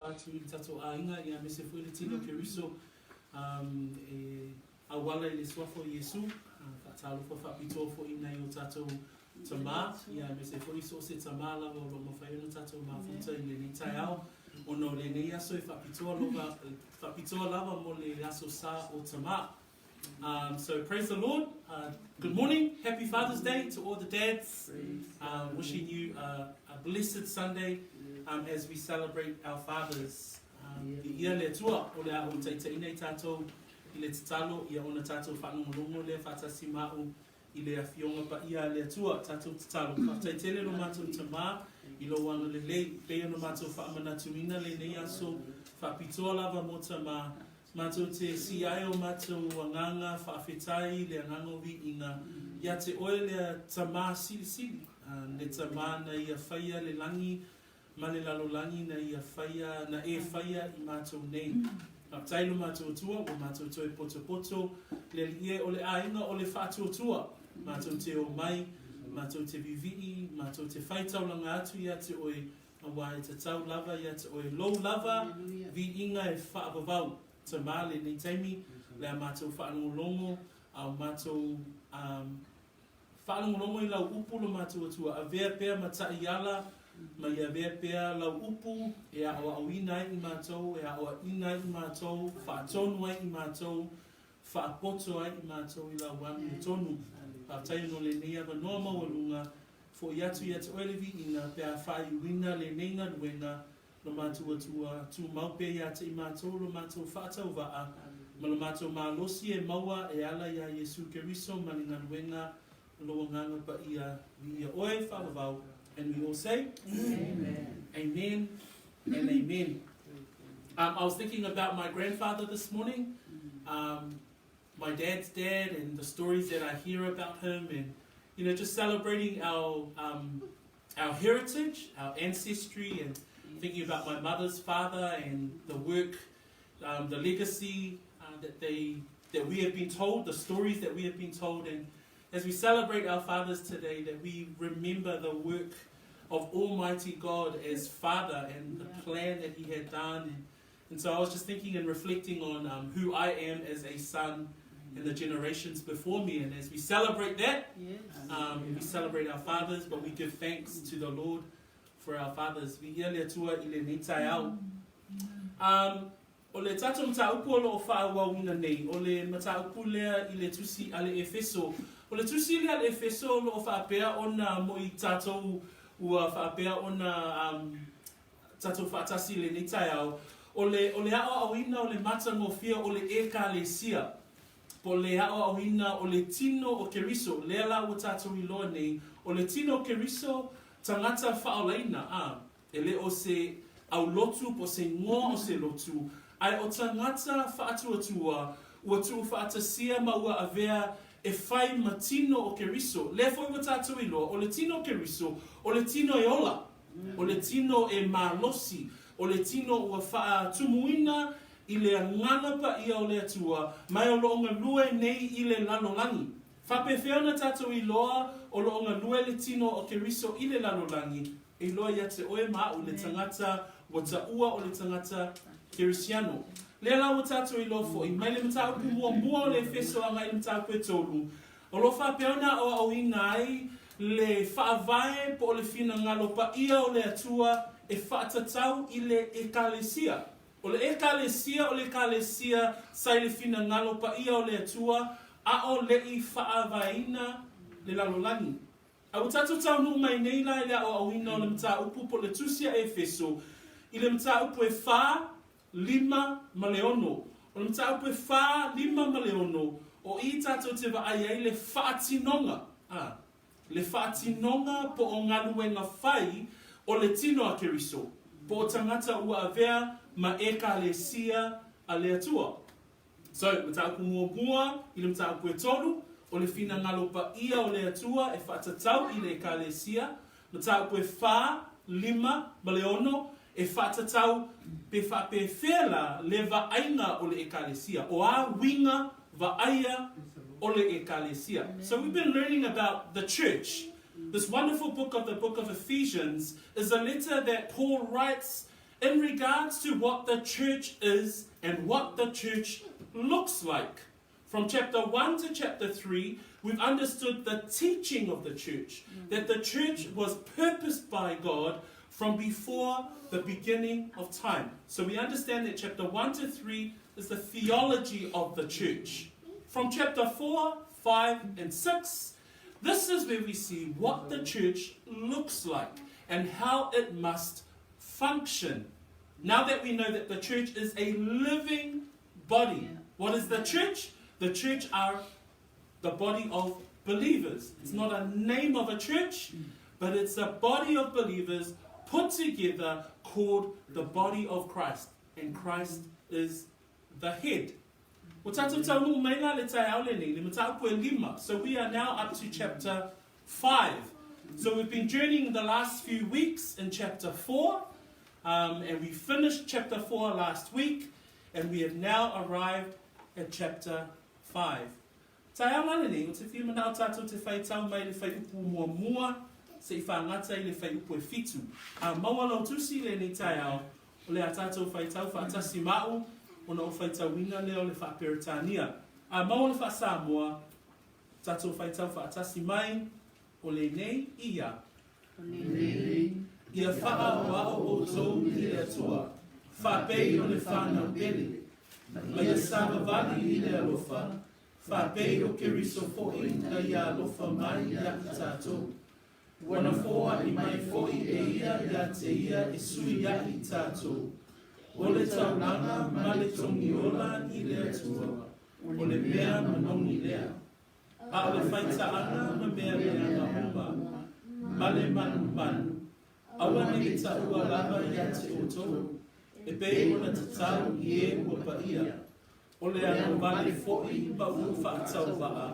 atu i le tatou aiga ia aemaise foi le tino o Keriso e auala i le Suafa o Iesu. Faatalofa faapitoa foi i nai o tatou tama ia aemaise foi so o se tama lava o lo o mafai ona tatou mafuta i lenei taeao ona o lenei aso e faapitoa lova faapitoa lava mo le aso sa o tama. Um, so praise the Lord. Uh, good morning. Happy Father's Day to all the dads. Um, wishing you a, a blessed Sunday um, as we celebrate our fathers. Um, I ia le Atua, o le a o taitaina i tātou i le tatalo, ia ona tātou whaalongolongo lea whaatasi ma'u i le Afioga Paia a le Atua, tatou tatalo. Faafetai tele lo matou Tamā i lou agalelei, pei ona matou faamanatuina lenei aso faapitoa lava mo Tamā, matou te sii ae o matou agaga faafetai i le agaga o viiga ia te oe lea Tamā silisili, le Tamā na ia faia le lagi ma le lalolagi na ia faia, na e faia i matou nei. Faafetai lo matou Atua, ua matou toe potopoto le Alii e, o le aiga o le faatuatua, matou te omai, matou te vivii, matou te fai taulaga atu ia te oe, aua e tatau lava ia te oe lou lava viiga e faavavau. Tamā lenei taimi, le a matou faalogologo, a o matou, um, Faalogologo i lau upu lo matou Atua, avea pea ma taiala, ma i avea pea lau upu e aʻoaʻoina ai i matou, e aʻoaʻina ai i matou, faatonu ai i matou, faapoto ai i matou i lau amiotonu. Faafetai ona o lenei avanoa maualuga, foʻi atu ia te oe le viiga pe a faaiuina lenei galuega Lo matou Atua, tumau pea ia te i matou lo matou faatauvaa ma lo matou malosi e maua e ala iā Iesu Keriso ma le galuega o lou Agaga Paia, viia oe, faavavau, and we all say, Amen. Amen and amen. Um, I was thinking about my grandfather this morning, um, my dad's dad, and the stories that I hear about him, and you know, just celebrating our um, our heritage, our ancestry, and thinking about my mother's father and the work, um, the legacy uh, that they that we have been told, the stories that we have been told, and as we celebrate our fathers today, that we remember the work of Almighty God as Father and the plan that He had done. And, and so I was just thinking and reflecting on um, who I am as a son and the generations before me. And as we celebrate that, um, we celebrate our fathers, but we give thanks to the Lord for our fathers. Viia le Atua i lenei taeao. Um, o le tatou mataupu o lo o faaauauina nei, o le mataupu lea i le tusi a le Efeso. O le tusi lea a le Efeso o lo o faapea ona mo i tatou ua faapea ona um, tatou faatasi i lenei taeao, o le, o le aʻoaʻoina o le matagofie o le ʻEkalesia, po o le aʻoaʻoina o le tino o Keriso, lea la ua tatou iloa nei, o le tino o Keriso, tagata faaolaina, a, e le o se aulotu po o se igoa o se lotu, ae o tagata faatuatua ua tuufaatasia ma ua avea e fai ma tino o Keriso. Lea foi ua tatou iloa, o le tino o Keriso, o le tino e ola. O le tino e malosi, o le tino ua faatumuina i le Agaga Paia o le Atua, ma e o lo o galue nei i le lalolagi. Faapefea ona tatou iloa o lo o galue le tino o Keriso i le lalolagi? E iloa ia te oe ma aʻu le tagata ua taua o le tagata Kerisiano. Lea la ua tatou iloa foi, mai le mataupu muamua o le Efeso agai i le mataupu e tolu, O lo o faapea ona aoaoina ai le faavae po o le finagalo paia o le Atua e faatatau i le Ekalesia. O le Ekalesia o le Ekalesia sa i le finagalo paia o le Atua a o le i faavaeina le lalolagi. A ua tatou taunuu mai nei la i le aoaoina o le mataupu po o le Tusi a Efeso i le mataupu e fa, lima ma le ono. O le mataupu e fa, lima ma le ono, o i tatou te vaai ai le faatinoga, a, le faatinoga po o galuega fai o le tino a Keriso, po o tagata ua avea ma Ekalesia a le Atua. So, mataupu muamua i le mataupu e tolu, o le finagalo paia o le Atua e faatatau i le Ekalesia, mataupu e fa, lima, ma le ono, e faatatau pe faapefea la le vaaiga o le Ekalesia, o a uiga vaaia o le Ekalesia. So we've been learning about the church. This wonderful book of the book of Ephesians is a letter that Paul writes. in regards to what the church is and what the church looks like. From chapter 1 to chapter 3, we've understood the teaching of the church, that the church was purposed by God from before the beginning of time. So we understand that chapter 1 to 3 is the theology of the church. From chapter 4, 5, and 6, this is where we see what the church looks like and how it must function. Now that we know that the church is a living body, what is the church? The church are the body of believers. It's not a name of a church, but it's a body of believers put together called the body of Christ. And Christ is the head. Ua tātou taunuu mai la le taeao lenei, le mataupu e lima. So we are now up to chapter 5. So we've been journeying the last few weeks in chapter 4, um, and we finished chapter 4 last week, and we have now arrived at chapter 5. Taeao la lenei, o te whiu manao tātou te whai tau mai le whai upu mua mua, se i whāngata i le whai upu e fitu. A maua lau tusi lenei taeao, O le a tātou whaitau whaatasi ma'u, ona o whaitauina lea o le whaaperetania. A maua le whaasamoa, tātou whaitau whaatasi mai, o lenei ia. O lenei Ia whaaoao outou i le Atua, faapei o le whanau pele, ma ia savavali i le alofa, faapei o Keriso fo'i na ia alofa mai ia i tātou. Ua na foaʻi mai foʻi e ia iā te ia e sui aʻi tātou. O le taulaga ma le togiola i le Atua, o le mea manogi lea. A o le faitaaga ma mea leaga uma, ma le manumanu, aua ne i taua lava iā te outou, e pei ona tatau i e ua paia. O le anovale foʻi ma upu faatauvaa,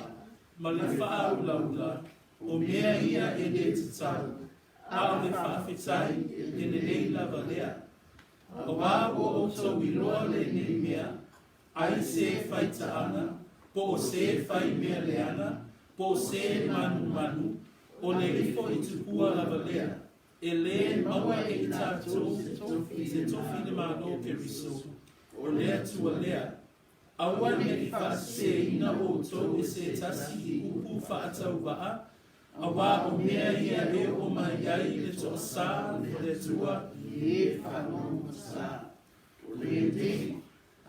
ma le faaulaula, O mea ia e lē tatau, a o le faafetai e lelei lava lea. Auā ua outou iloa lenei mea, ai se faitaaga, po o se fai mea leaga, po o se manumanu, o le ifo i tupua lava lea, e lē maua e i tatou se tofi le Malo Keriso, o le Atua lea. Aua ne i faaseseina outou e se tasi i upu faatauvaa, auā o mea ia e oo mai ai le toasā o le Atua. I e faalogologosa, o lenei,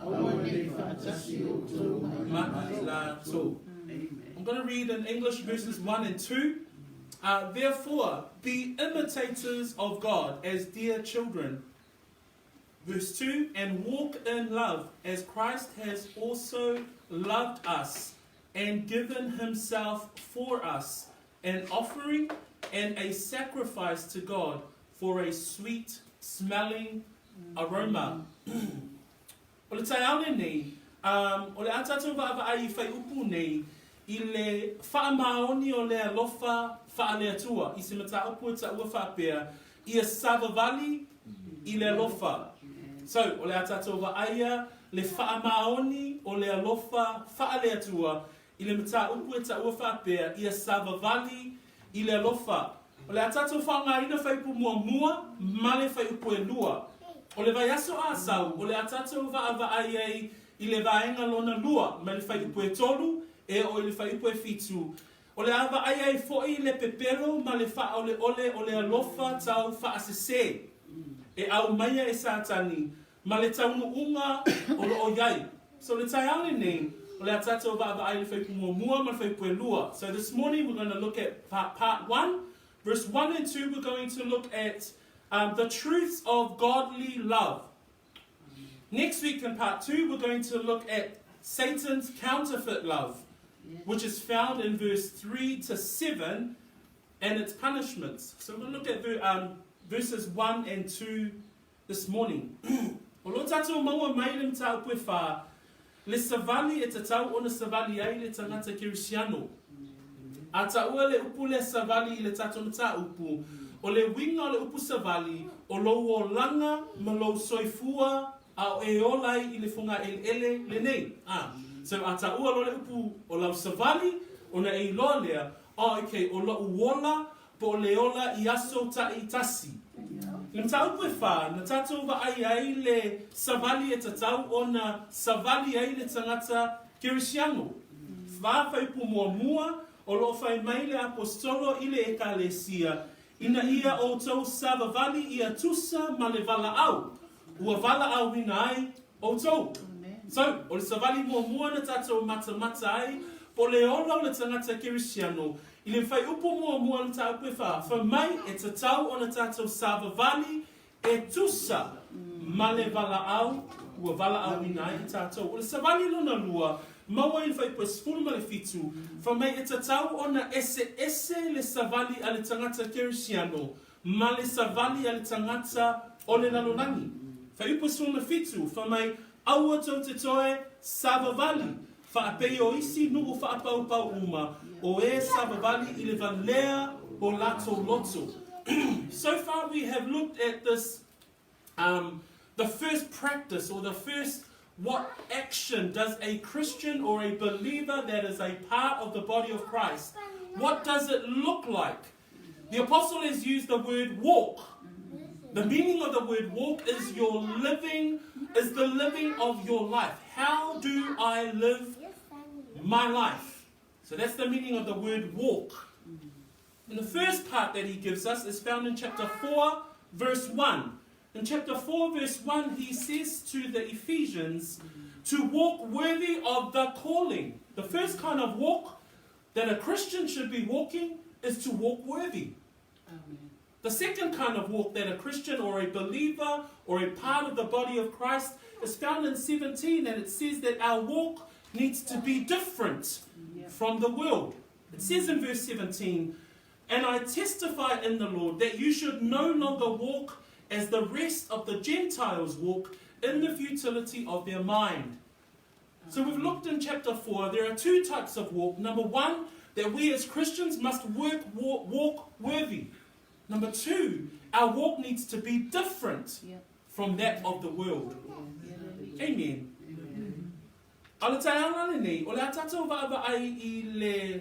aua ne i faatasi outou ma Ma i latou. I'm going to read in English verses 1 and 2. Therefore, be imitators of God as dear children. Verse 2 And walk in love, as Christ has also loved us and given himself for us, an offering and a sacrifice to God for a sweet smelling aroma. O le taeao lenei, um, o le a tātou vaavaai i whaiupu nei i le whaamaoni o le alofa whaaleatua i se mataupu e taua whaapea ia savavali i le alofa. So, o le a tātou vaaia le whaamaoni o le alofa whaaleatua i le mataupu e taua whaapea ia savavali i le alofa. O le a tātou whaangaina whaiupu muamua ma le whaiupu e lua. O le vaiaso a sau, o le a tātou vaavaai ai i le vaega lona lua mai le whaiupu e tolu e oo i le whaiupu e fitu. O le a vaai ai foʻi le pepelo ma le faaoleole o le alofa tau faasesē e aumaia e Satani ma le taunuuga o loo iai. So le taeao lenei, o le a tatou vaavaai i le fuaiupu muamua ma le fuaiupu e lua. So this morning we're going to look at part, part 1, verse 1 and 2, we're going to look at um, the truths of godly love. Next week in part 2, we're going to look at Satan's counterfeit love, which is found in verse 3 to 7 and its punishments. So we'll look at um, verses 1 and 2 this morning. O lo tātou maua mai le mataupu e whā, le savali e tatau ona savali ai le tangata Kerisiano. A taua le upu lea savali i le tātou mataupu, o le uiga o le upu savali, o lou olaga ma lou soifua a o e ola ai i le fogaeleele lenei. A, so a taua loa le upu o lau savali, ona e iloa lea, oh, okay, o loʻu ola po o le ola i aso taʻitasi. I le mataupu e whā, na tātou vaai ai le savali e tatau ona savali ai le tagata Kerisiano. Whā whaipu muamua o loo whai mai le aposetolo i le ekalesia, ina ia outou savavali ia tusa ma le valaau, ua valaauina ai outou. So, o le savali muamua na tātou matamata ai, po le ola o le tagata Kerisiano, i le whaiupu muamua o le mataupu e whā, fai mai e tatau ona tātou savavali e tusa ma le valaau ua valaauina ai i tātou. O le savali lona lua, maua i le fuaiupu e 17, fai mai e tatau ona eseese le savali a le tagata Kerisiano ma le savali a le tagata o le lalolagi. Fuaiupu e 17, fai mai, aua tou te toe savavali, faapei o isi nuu faapaupau uma, o e savavali i le valea o latou loto. So far we have looked at this, the first practice or the first what action does a Christian or a believer that is a part of the body of Christ, what does it look like? The apostle has used the word walk. The meaning of the word walk is your living, is the living of your life. How do I live my life? So that's the meaning of the word walk. And the first part that he gives us is found in chapter 4, verse 1. In chapter 4, verse 1, he says to the Ephesians to walk worthy of the calling. The first kind of walk that a Christian should be walking is to walk worthy. Amen. The second kind of walk that a Christian or a believer or a part of the body of Christ is found in 17, and it says that our walk needs to be different from the world. It says in verse 17, And I testify in the Lord that you should no longer walk as the rest of the Gentiles walk, in the futility of their mind. So we've looked in chapter 4, there are two types of walk. Number one, that we as Christians must walk worthy. Number two, our walk needs to be different from that of the world. Amen. A o le taeaga lenei, o le a tātou vaavaai i le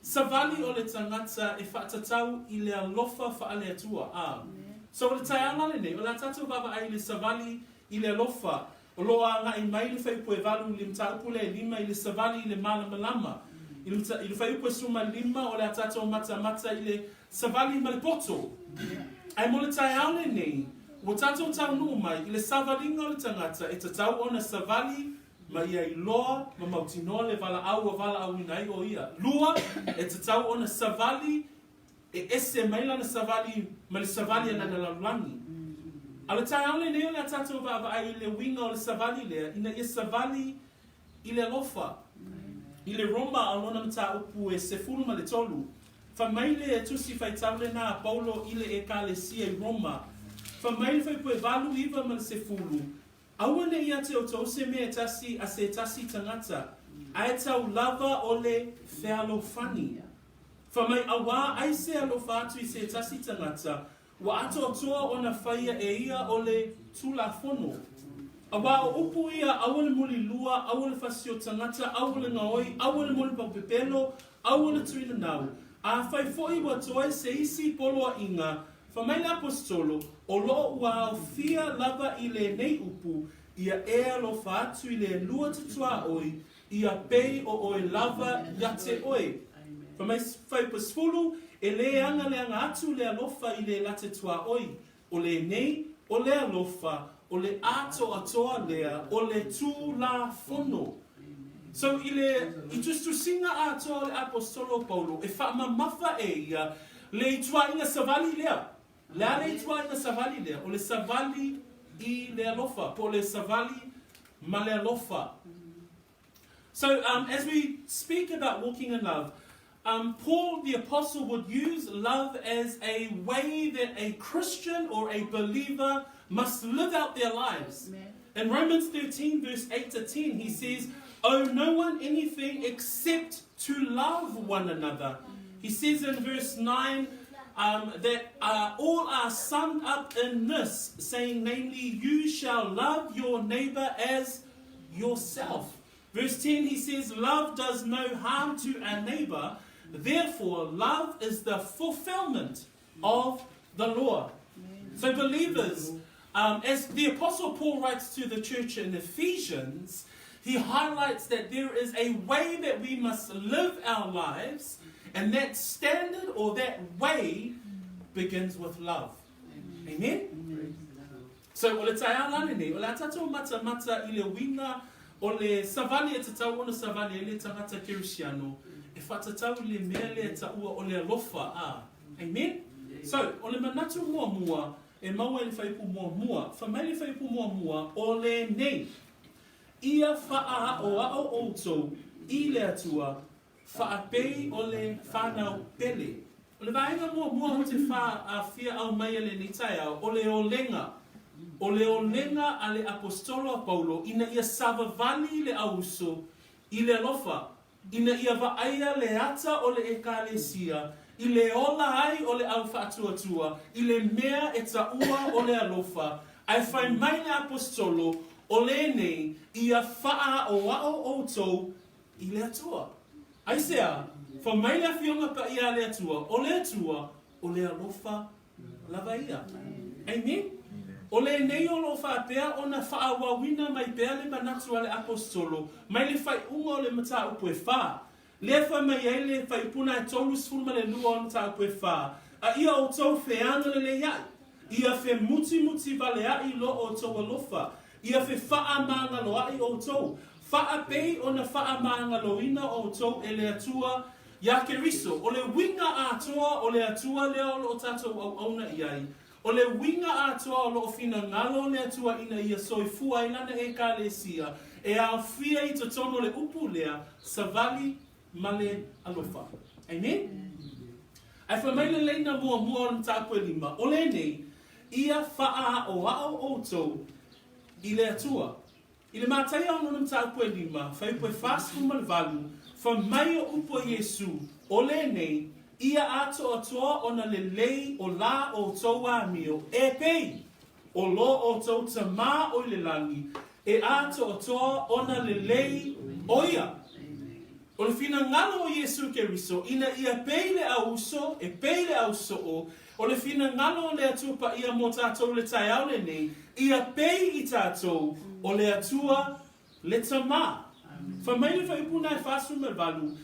savali o le tagata e faatatau i le alofa faale-Atua. A. So o le taeaga lenei, o le a tātou vaavaai i le savali i le alofa, o lo o agai mai le fuaiupu e 8 i le mataupu lea e 5 i le savali i le malamalama. I le, i le fuaiupu e 15 o le a tātou matamata i le savali ma le poto. Ae mo le taeao lenei, ua tātou taunuu mai i le savaliga o le tagata e tatau ona savali ma ia iloa ma mautinoa le valaau ua valaauina ai o ia. Lua, e tatau ona savali e ese mai lana savali ma le savali a lana lalolagi. A o le taeao lenei o le a tātou vaavaai i le uiga o le savali lea ina ia savali i le alofa. I le Roma a o lona mataupu e 13, fai mai le tusi faitau lenā a Paulo i le Ekalesia i Roma, fai mai le fuaiupu e 8, 9 ma le 10, Aua ne i ia te outou se mea e tasi a se tasi tagata, ae tau lava o le fealofani. Fai mai auā ai se alofa atu i se tasi tagata, ua atoatoa ona faia e ia o le Tulafono. Auā o upu ia, aua le mulilua, aua le fasi o tagata, aua le gaoi, aua le molipaupepelo, aua le tuinanau. Afai foi ua toe se isi poloaiga, fai mai le Aposetolo, o loo ua aofia lava i lenei upu, ia e alofa atu i le lua te tuaoi, ia pei o oe lava ia te oe. Fai mai fuaiupu 10, e lē aga leaga atu le alofa i le la te tuaoi, o lenei, o le alofa, o le atoatoa lea, o le Tulafono. So i le i tusitusiga atoa o le Aposetolo o Paulo, e faamamafa e ia le ituaiga savali lea. Le a le ituaiga savali lea? O le savali i le alofa, po o le savali ma le alofa. So as we speak about walking in love, Paul the apostle would use love as a way that a Christian or a believer must live out their lives. In Romans 13 verse 8 to 10, he says, Owe no one anything except to love one another. He says in verse 9 that all are summed up in this, saying namely, You shall love your neighbor as yourself. Verse 10, he says, Love does no harm to our neighbor. Therefore, love is the fulfillment of the law. So believers, um, as the Apostle Paul writes to the church in Ephesians, he highlights that there is a way that we must live our lives, and that standard or that way begins with love. Amen? Amen. So, o le taeao la lenei, o le a tatou matamata i le uiga o le savali e tatau ona savali ai le tagata kerisiano e faatatau i le mea lea e taua o le alofa, a. Amen? So, o le manatu muamua e maua i le fuaiupu muamua, fai mai le fuaiupu muamua, o lenei, Ia faaaoao outou i le Atua Faapei o le fanau pele. O le vaega muamua ou te fia aumaia lenei taeao, o le olega. O le olega a le Aposetolo a Paulo ina ia savavali le auuso i le alofa, ina ia vaaia le ata o le Ekalesia i le ola ai o le au faatuatua i le mea e taua o le alofa, ae fai mai le Aposetolo, o lenei, ia faaaoao outou i le Atua. Aisea? Fai mai le Afioga Paia a le Atua, o le Atua, o le alofa lava ia. Amen? O lenei o lo o faapea ona faaauauina mai pea le manatu a le Aposetolo mai le faaiuga o le mataupu e fa, lea fai mai ai le faipuna e 32 o le mataupu e fa, A ia outou feagalelei-aʻi, ia femutimutī valeaʻi lo outou alofa, ia fefaamagaloaʻi outou, faapei ona faamagaloina outou e le Atua iā Keriso. O le uiga atoa o le Atua lea o lo o tatou auauna i ai, o le uiga atoa o lo o finagalo le Atua ina ia soifua ai Lana Ekalesia, e aofia i totonu o le upu lea, savali ma le alofa. Amen? Ae fai mai le laina muamua o le mataupu e lima, o lenei, Ia faaaoao outou i le Atua. I le Mataia ono le mataupu e lima, fuaiupu e 48, fai mai o upu a Iesu, o lenei, Ia atoatoa ona lelei o la outou amio e pei o lo outou Tamā o i le lagi e atoatoa ona lelei o ia. O le finagalo o Iesu Keriso ina ia pei le auuso, e pei le ausoo, o le finagalo o le Atua Paia mo tatou i le taeao lenei, ia pei i tatou o le Atua le Tamā. Fai mai le fuaiupu na e 48,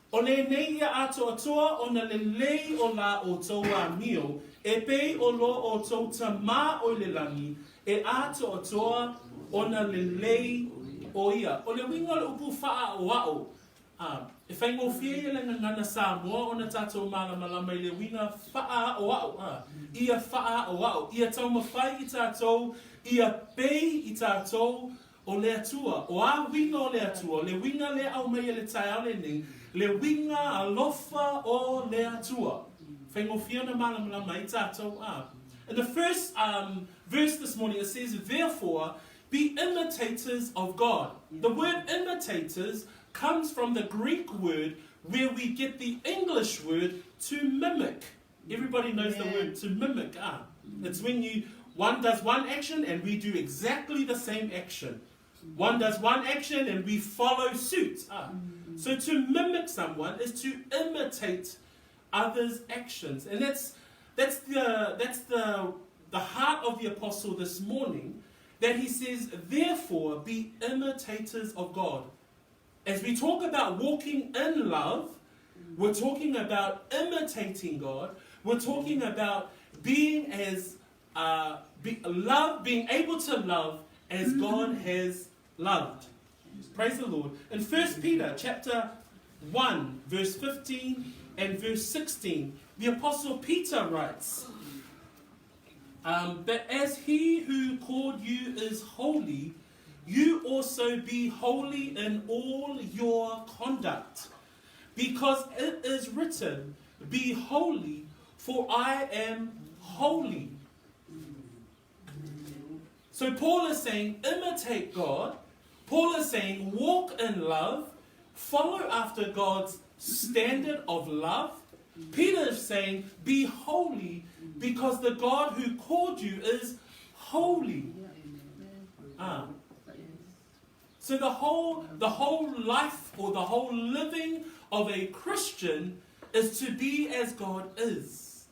O lenei ia atoatoa ona lelei o la outou amio, e pei o lo outou Tamā o i le lagi, e atoatoa ona lelei o ia. O le uiga o le upu faaaoao, a, e faigofie ia le gagana Samoa ona tatou malamalama i le uiga faaaoao, a, ia faaaoao, ia taumafai i tatou, ia pei i tatou o le Atua. O a uiga o le Atua? O le uiga lea aumai e le taeao lenei, le uiga alofa o le Atua. Faigofie ona malamalama ai tatou, a. In the first um, verse this morning it says, Therefore, be imitators of God. The word imitators comes from the Greek word where we get the English word to mimic. Everybody knows the word to mimic. Ah, it's when you one does one action and we do exactly the same action. One does one action and we follow suit. Ah. So to mimic someone is to imitate others' actions. And that's that's the that's the the heart of the apostle this morning that he says, therefore be imitators of God. As we talk about walking in love, we're talking about imitating God. We're talking about being as uh, be, love, being able to love as God has loved. Praise the Lord. In 1 Peter chapter 1, verse 15 and verse 16, the Apostle Peter writes, um, But as he who called you is holy, you also be holy in all your conduct, because it is written, Be holy, for I am holy. So Paul is saying, imitate God. Paul is saying, walk in love, follow after God's standard of love. Peter is saying, be holy because the God who called you is holy. Ah. So the whole, the whole life or the whole living of a Christian is to be as God is.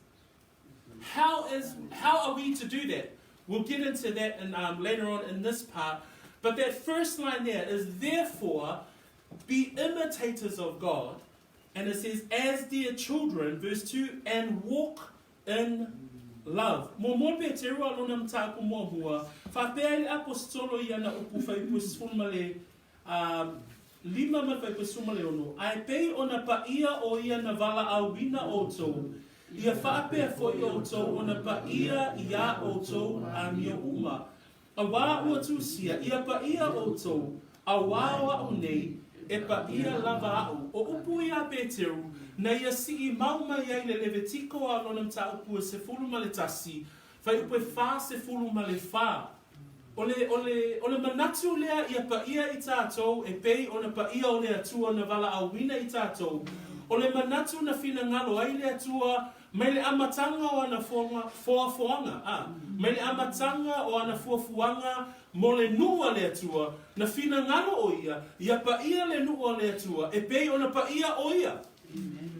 How is how are we to do that? We'll get into that in, later on in this part. But that first line there is, therefore, be imitators of God. And it says, as dear children, verse 2, and walk in love. Muamua Peteru a lona mataupu muamua, faapea ai le Aposetolo i ana upu fuaiupu 15 ma le fuaiupu 16, Ae pei ona paia o ia na valaauina outou, ia faapea foi outou ona paia iā outou amio uma. Auā ua tusia, ia paia outou, auā o aʻu nei, e paia lava aʻu. O upu ia a Peteru, na ia sii mau mai ai le Levitiko a lona mataupu e 11, fuaiupu e 44. O le, o le, o le manatu lea ia paia i tatou e pei ona paia o le Atua na valaauina i tatou, o le manatu na finagalo ai le Atua mai le amataga o ana foafoaga, a, mai le amataga o ana fuafuaga mo le nuu a le Atua, na finagalo o ia, ia paia le nuu a le Atua e pei ona paia o ia.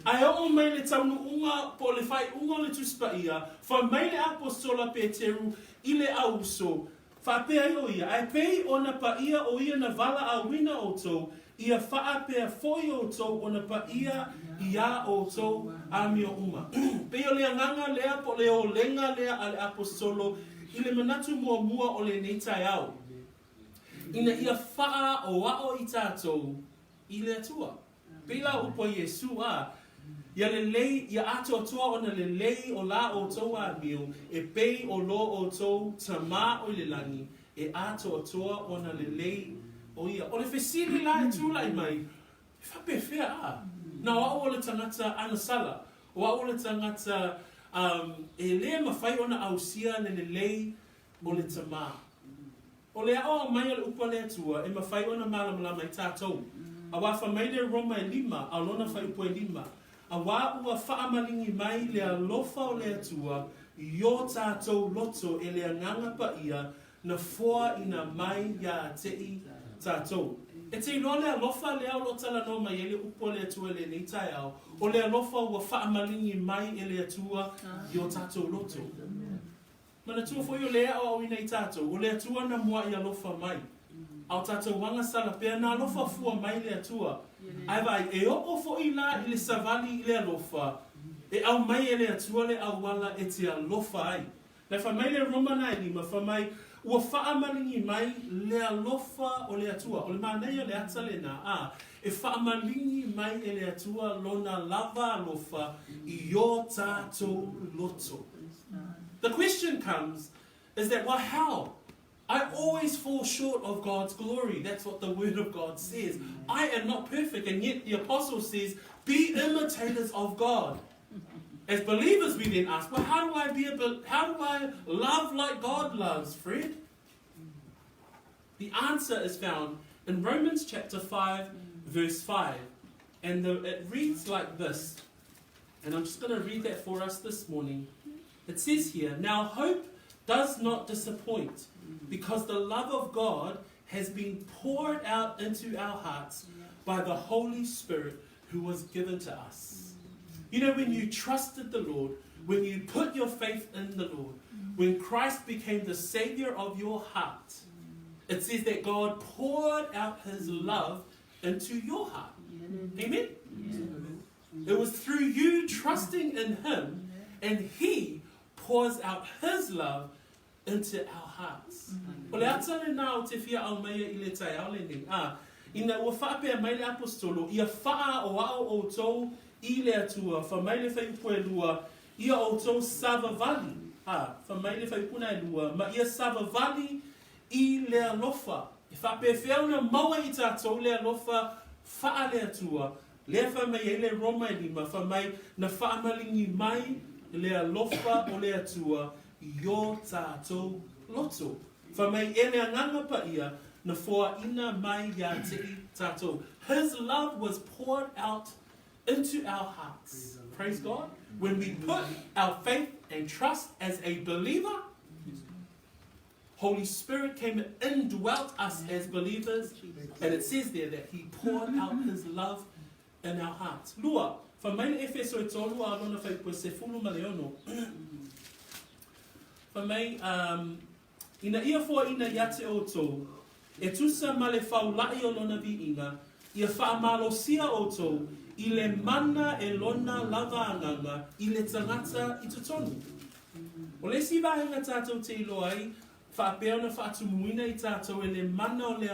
Ae oo mai le taunuuga po o le faaiuga o le Tusi Paia, fai mai le Apostola Peteru i le auuso, faapea ai o ia, Ae pei ona paia o ia na valaauina outou, ia faapea foi outou ona paia iā outou amio uma. Pei o le agaga lea po o le olega lea a le Aposetolo i le manatu muamua o lenei taeao, ina ia faaoao i tatou i le Atua. Pei la upu a Iesu, a, Ia lelei, ia atoatoa ona lelei o la outou amio e pei o lo outou Tama o i le lagi e atoatoa ona lelei o ia. O le fesili la e tulai mai, e faapefea a? Na o au o le tagata agasala, o au o le tagata e le mafai ona ausia le lelei o le Tama. O le aʻoaʻo mai o le upu a le Atua e mafai ona malamalama ai tatou. Auā fai mai le Roma e lima, a o lona fuaiupu e lima, Auā ua faamaligi mai le alofa o le Atua i o tatou loto e le Agaga Paia na foaina mai iā te i tatou. E te iloa le alofa lea o lo o talanoa mai ai le upu a le Atua i lenei taeao, o le alofa ua faamaligi mai e le Atua i o tatou loto. Manatua foi o lea e aoaoina i tatou, o le Atua na muaʻi alofa mai. A o tatou agasala pea, na alofa fua mai le Atua. Ae vaai, e oo foi la i le savali i le alofa, e aumai e le Atua le auala e te alofa ai. Na fai mai le Roma na e lima, fai mai, Ua faamaligi mai le alofa o le Atua. O le manaia o le ata lena, a, e faamaligi mai e le Atua lona lava alofa i o tatou loto. The question comes is that, well, how? I always fall short of God's glory. That's what the Word of God says. I am not perfect, and yet the apostle says, be imitators of God. As believers, we then ask, well, how do I be a, how do I love like God loves, Fred? The answer is found in Romans chapter 5, verse 5. And the, it reads like this. And I'm just going to read that for us this morning. It says here, Now hope does not disappoint, because the love of God has been poured out into our hearts by the Holy Spirit who was given to us. You know, when you trusted the Lord, when you put your faith in the Lord, when Christ became the Savior of your heart, it says that God poured out His love into your heart. Amen? It was through you trusting in Him, and He pours out His love into our hearts. O le ata lenā o te fia aumaia i le taeao lenei, ā, ina ua faapea mai le Aposetolo, ia faaoao outou i le Atua, fai mai le fuaiupu e lua, ia outou savavali, ā, fai mai le fuaiupu na e lua, ma ia savavali i le alofa. E faapefea ona maua i tatou le alofa faale-Atua, Lea fai mai ai le Roma e lima, fai mai, Na faamaligi mai le alofa o le Atua i o tatou loto. Fai mai, E le Agaga Paia, na foaina mai iā te i tatou. His love was poured out into our hearts. Praise God. When we put our faith and trust as a believer, Holy Spirit came and indwelt us as believers, and it says there that He poured out His love in our hearts. Lua, fai mai le Efeso e tolu a lona fuaiupu e 16. Fai mai, um, Ina ia foaiina ia te outou, e tusa ma le faula'i o Lona viiga, ia faamalosia outou i le mana e Lona lava Agaga i le tagata i totonu. O le isi vaega tatou te iloa ai, faapea ona faatumuina i tatou e le mana o le,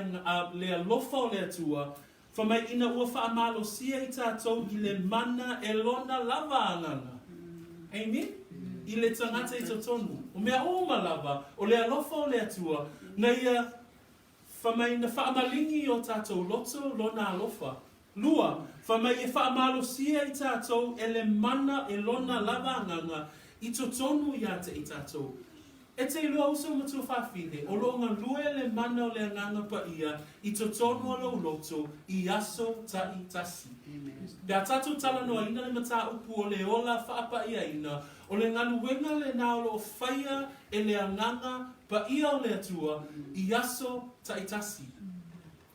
le alofa o le Atua, Fai mai ina ua faamalosia i tatou i le mana e Lona lava Agaga. Amen? I le tagata i totonu. O mea uma lava, o le alofa o le Atua, na Ia, fai mai, na faamaligi i o tatou loto Lona alofa. Lua, fai mai e faamalosia i tatou e le mana e Lona lava Agaga i totonu ia te i tatou. E te iloa uso ma tuafafine, o lo o galue le mana o le Agaga Paia i totonu o lou loto i aso taitasi. Pe a tatou talanoaina le mataupu o le ola faapaiaina, o le galuega lena o lo o faia e le Agaga Paia o le Atua i aso taitasi.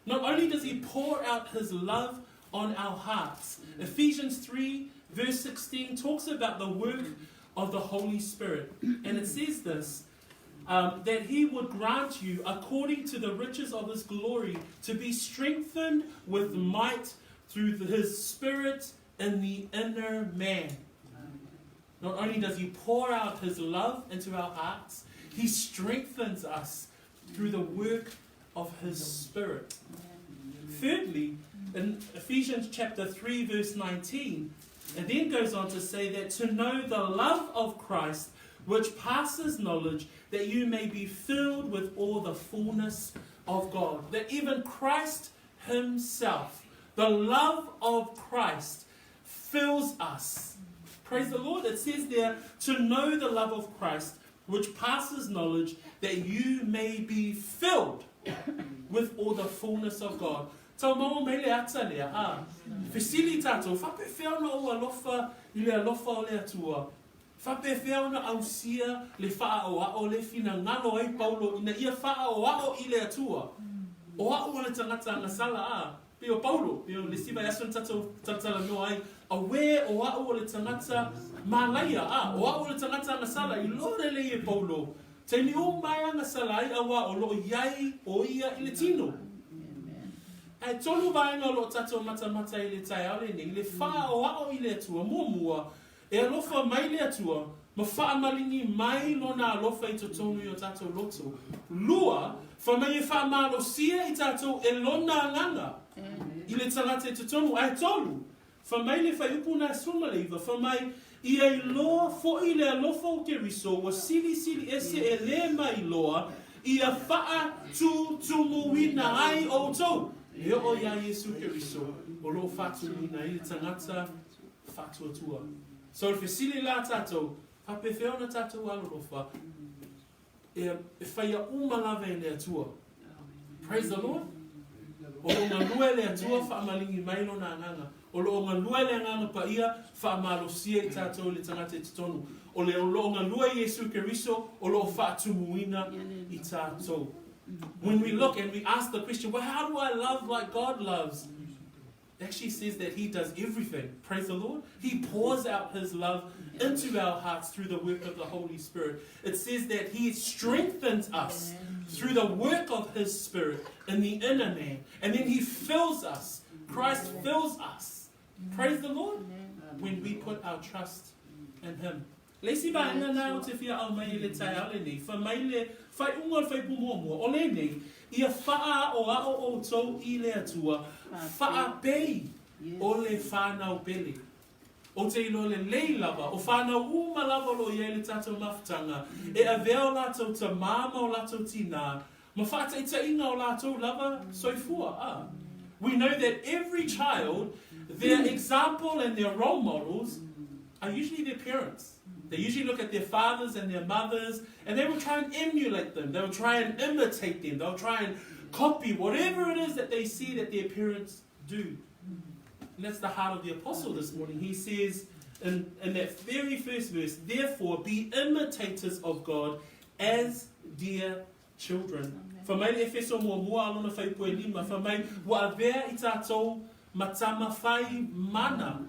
Not only does he pour out his love on our hearts, Ephesians 3 verse 16 talks about the work of the Holy Spirit. And it says this um, that he would grant you, according to the riches of his glory, to be strengthened with might through his Spirit in the inner man. Not only does he pour out his love into our hearts, he strengthens us through the work of his Spirit. Thirdly, in Ephesians chapter 3, verse 19, it then goes on to say that to know the love of Christ, which passes knowledge, that you may be filled with all the fullness of God. That even Christ Himself, the love of Christ, fills us. Praise the Lord. It says there, to know the love of Christ, which passes knowledge, that you may be filled with all the fullness of God. Tau maua mai le ata lea, ā, fesili tātou, faapefea ona ou alofa i le alofa o le Atua? Faapefea ona ausia le faaoao le finagalo ai Paulo ina ia faaoao i le Atua? O a'u o le tagata agasala, ā, Pei o Paulo, pei o le isi vaiaso na tatou talatalanoa ai, Auē, o a'u o le tagata malaia, ā, o a'u o le tagata agasala, i loa lelei e Paulo, taimi uma e agasala ai auā o lo o i ai ʻo ia i le tino. Ae tolu vaega o lo o tatou matamata i le taeao lenei, le faaoao i le Atua, muamua, E alofa mai le Atua, ma faamaligi mai Lona alofa i totonu i o tatou loto. Lua, fai mai e faamalosia i tatou e Lona Agaga i le tagata i totonu. Ae tolu, fai mai le fuaiupu na 19, fai mai, Ia iloa foi le alofa o Keriso ua silisili ese e le mailoa, ia faatutumuina ai outou. E oo iā Iesu Keriso o lo o faatumuina ai le tagata faatuatua. So le fesili la tatou, faapefea ona tatou alolofa e, e faia uma lava e le Atua. Praise the Lord. O lo o galue le Atua faamaligi mai lona agaga. O lo o galue le Agaga Paia faamalosia i tatou le tagata i totonu. O le o lo o galue Iesu Keriso o lo o faatumuina i tatou. When we look and we ask the question, well, how do I love like God loves? It actually says that He does everything. Praise the Lord. He pours out His love into our hearts through the work of the Holy Spirit. It says that He strengthens us through the work of His Spirit in the inner man. And then He fills us. Christ fills us. Praise the Lord. When we put our trust in Him. Le isi vaega na o te fia aumai i le taeao lenei, fai mai le faaiuga o le fuaiupu muamua, o lenei, Ia faaoao outou i le Atua, faapei o le whanau pele. Ou te iloa lelei lava, o whanau uma lava o lo o i ai le tatou mafutaga, e avea o latou tamā ma o latou tinā, ma faataitaiga o latou lava soifua, a. We know that every child, their example and their role models are usually their parents. They usually look at their fathers and their mothers and they will try and emulate them. They'll try and imitate them. They'll try and copy whatever it is that they see that their parents do. And that's the heart of the apostle this morning. He says in, in that very first verse, Therefore be imitators of God as dear children. Fai mai le Efeso muamua a lona fuaiupu e lima, fai mai, Ua avea i tatou ma tama whai mana.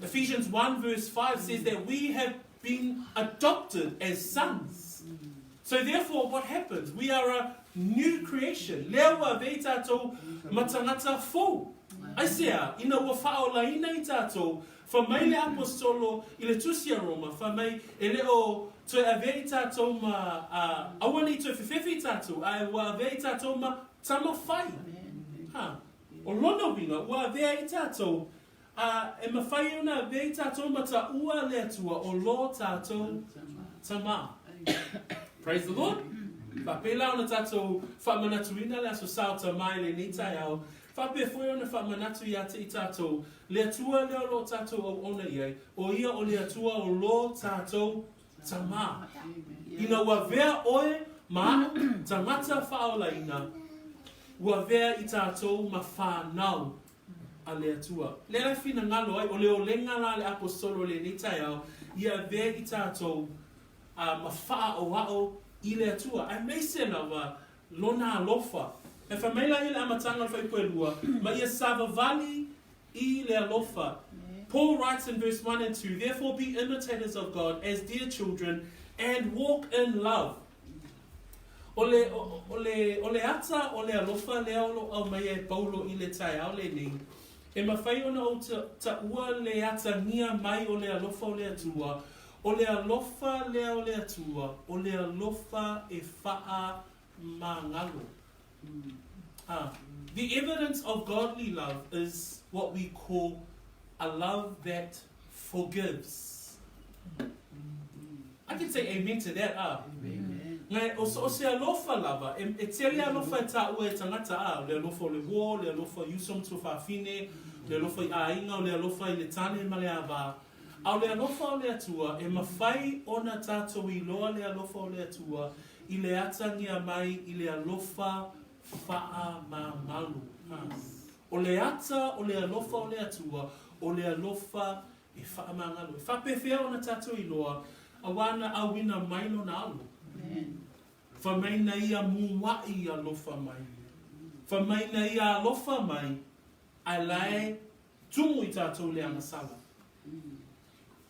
Ephesians 1 verse 5 says that we have been adopted as sons. So therefore, what happens? We are a new creation. Lea ua avea i tātou ma tagata fou. Aisea, ina ua faaolaina i tātou, fai mai le Aposetolo i le Tusi a Roma, fai mai, e le o toe avea i tātou ma, a, aua ne i toe fefefe i tātou, a ua avea i tātou ma tama fai. Ha. O lona uiga, ua avea i tātou, a e mafai e ona avea i tātou ma taua le Atua o lo tātou Tama. Praise the Lord. Faapela ona tātou faamanatuina le Aso Sa o Tama i lenei taeao, faapea foi ona faamanatu iā te i tātou, le Atua lea o lo o tātou auauna i ai, o ia o le Atua o lo tātou Tama. Ina ua avea oe ma aʻu tagata faaolaina, ua avea i tātou ma whānau a le Atua. Lea la e finagalo ai, o le olega la a le Aposetolo i lenei taeao, ia avea i tātou a ma faaʻoaʻo i le Atua, aemaise lava Lona alofa. E fai mai la ia i le amataga o le fuaiupu ʻelua, ma ia savavali i le alofa. Paul writes in verse 1 and 2, Therefore be imitators of God as dear children, and walk in love. O le, o le, o le ata o le alofa lea o lo o aumaia e Paulo i le taeao lenei, e mafai ona ou taua le atagia mai o le alofa o le Atua, o le alofa lea o le Atua, o le alofa e faamagalo. Ah, the evidence of godly love is what we call a love that forgives. I can say amen to that, ah. Ngai, o, o se alofa lava, e, e tele alofa e tāua e tangata, ah, o le alofa o le uo, le alofa i uso ma tuafafine, le alofa i aiga, o le alofa i le tane ma le ava. A o le alofa o le Atua, e mafai ona tātou iloa le alofa o le Atua i le atagia mai i le alofa faamagalo. O le ata o le alofa o le Atua, o le alofa e faamagalo. E faapefea ona tātou iloa, auā na auina mai lona alo. Fai mai na ia muaʻi alofa mai. Fai mai na ia alofa mai, ae la e tumu i tātou le agasala.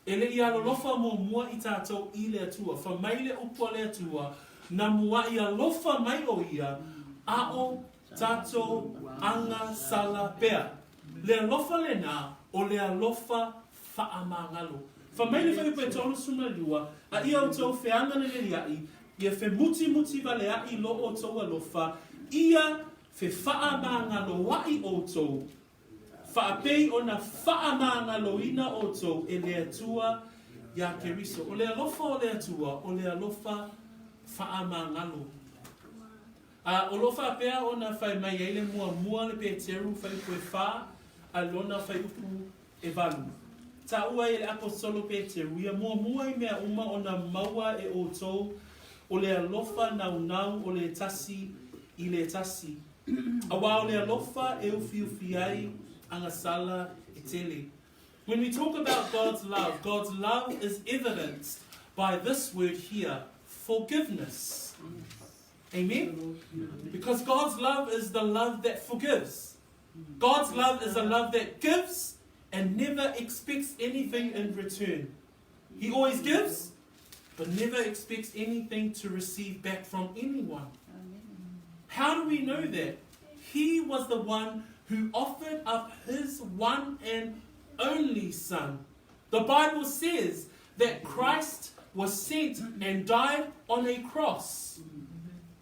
E le i alolofa muamua i tātou i le Atua. Fai mai le upu a le Atua, na muaʻi alofa mai ʻo ia, a o tātou agasala pea. Le alofa lenā, o le alofa faamagalo. Fai mai le fuaiupu e 32, A ia outou feagaleleliaʻi, ia femutimuti valeaʻi lo outou alofa, ia fefaamagaloaʻi outou, Faapei ona faamagaloina outou e le Atua iā Keriso. O le alofa o le Atua, o le alofa faamagalo. A o lo o faapea ona fai mai ai le muamua le Peteru fuaiupu e fa a lona fuaiupu e valu. Taua ai e le Aposetolo Peteru, ia muamua i mea uma ona maua e outou o le alofa naunau o le tasi i le tasi. Auā o le alofa e ufiufi ai agasala e tele. When we talk about God's love, God's love is evidenced by this word here, forgiveness. Amen? Because God's love is the love that forgives. God's love is a love that gives and never expects anything in return. He always gives, but never expects anything to receive back from anyone. How do we know that? He was the one who offered up his one and only Son. The Bible says that Christ was sent and died on a cross.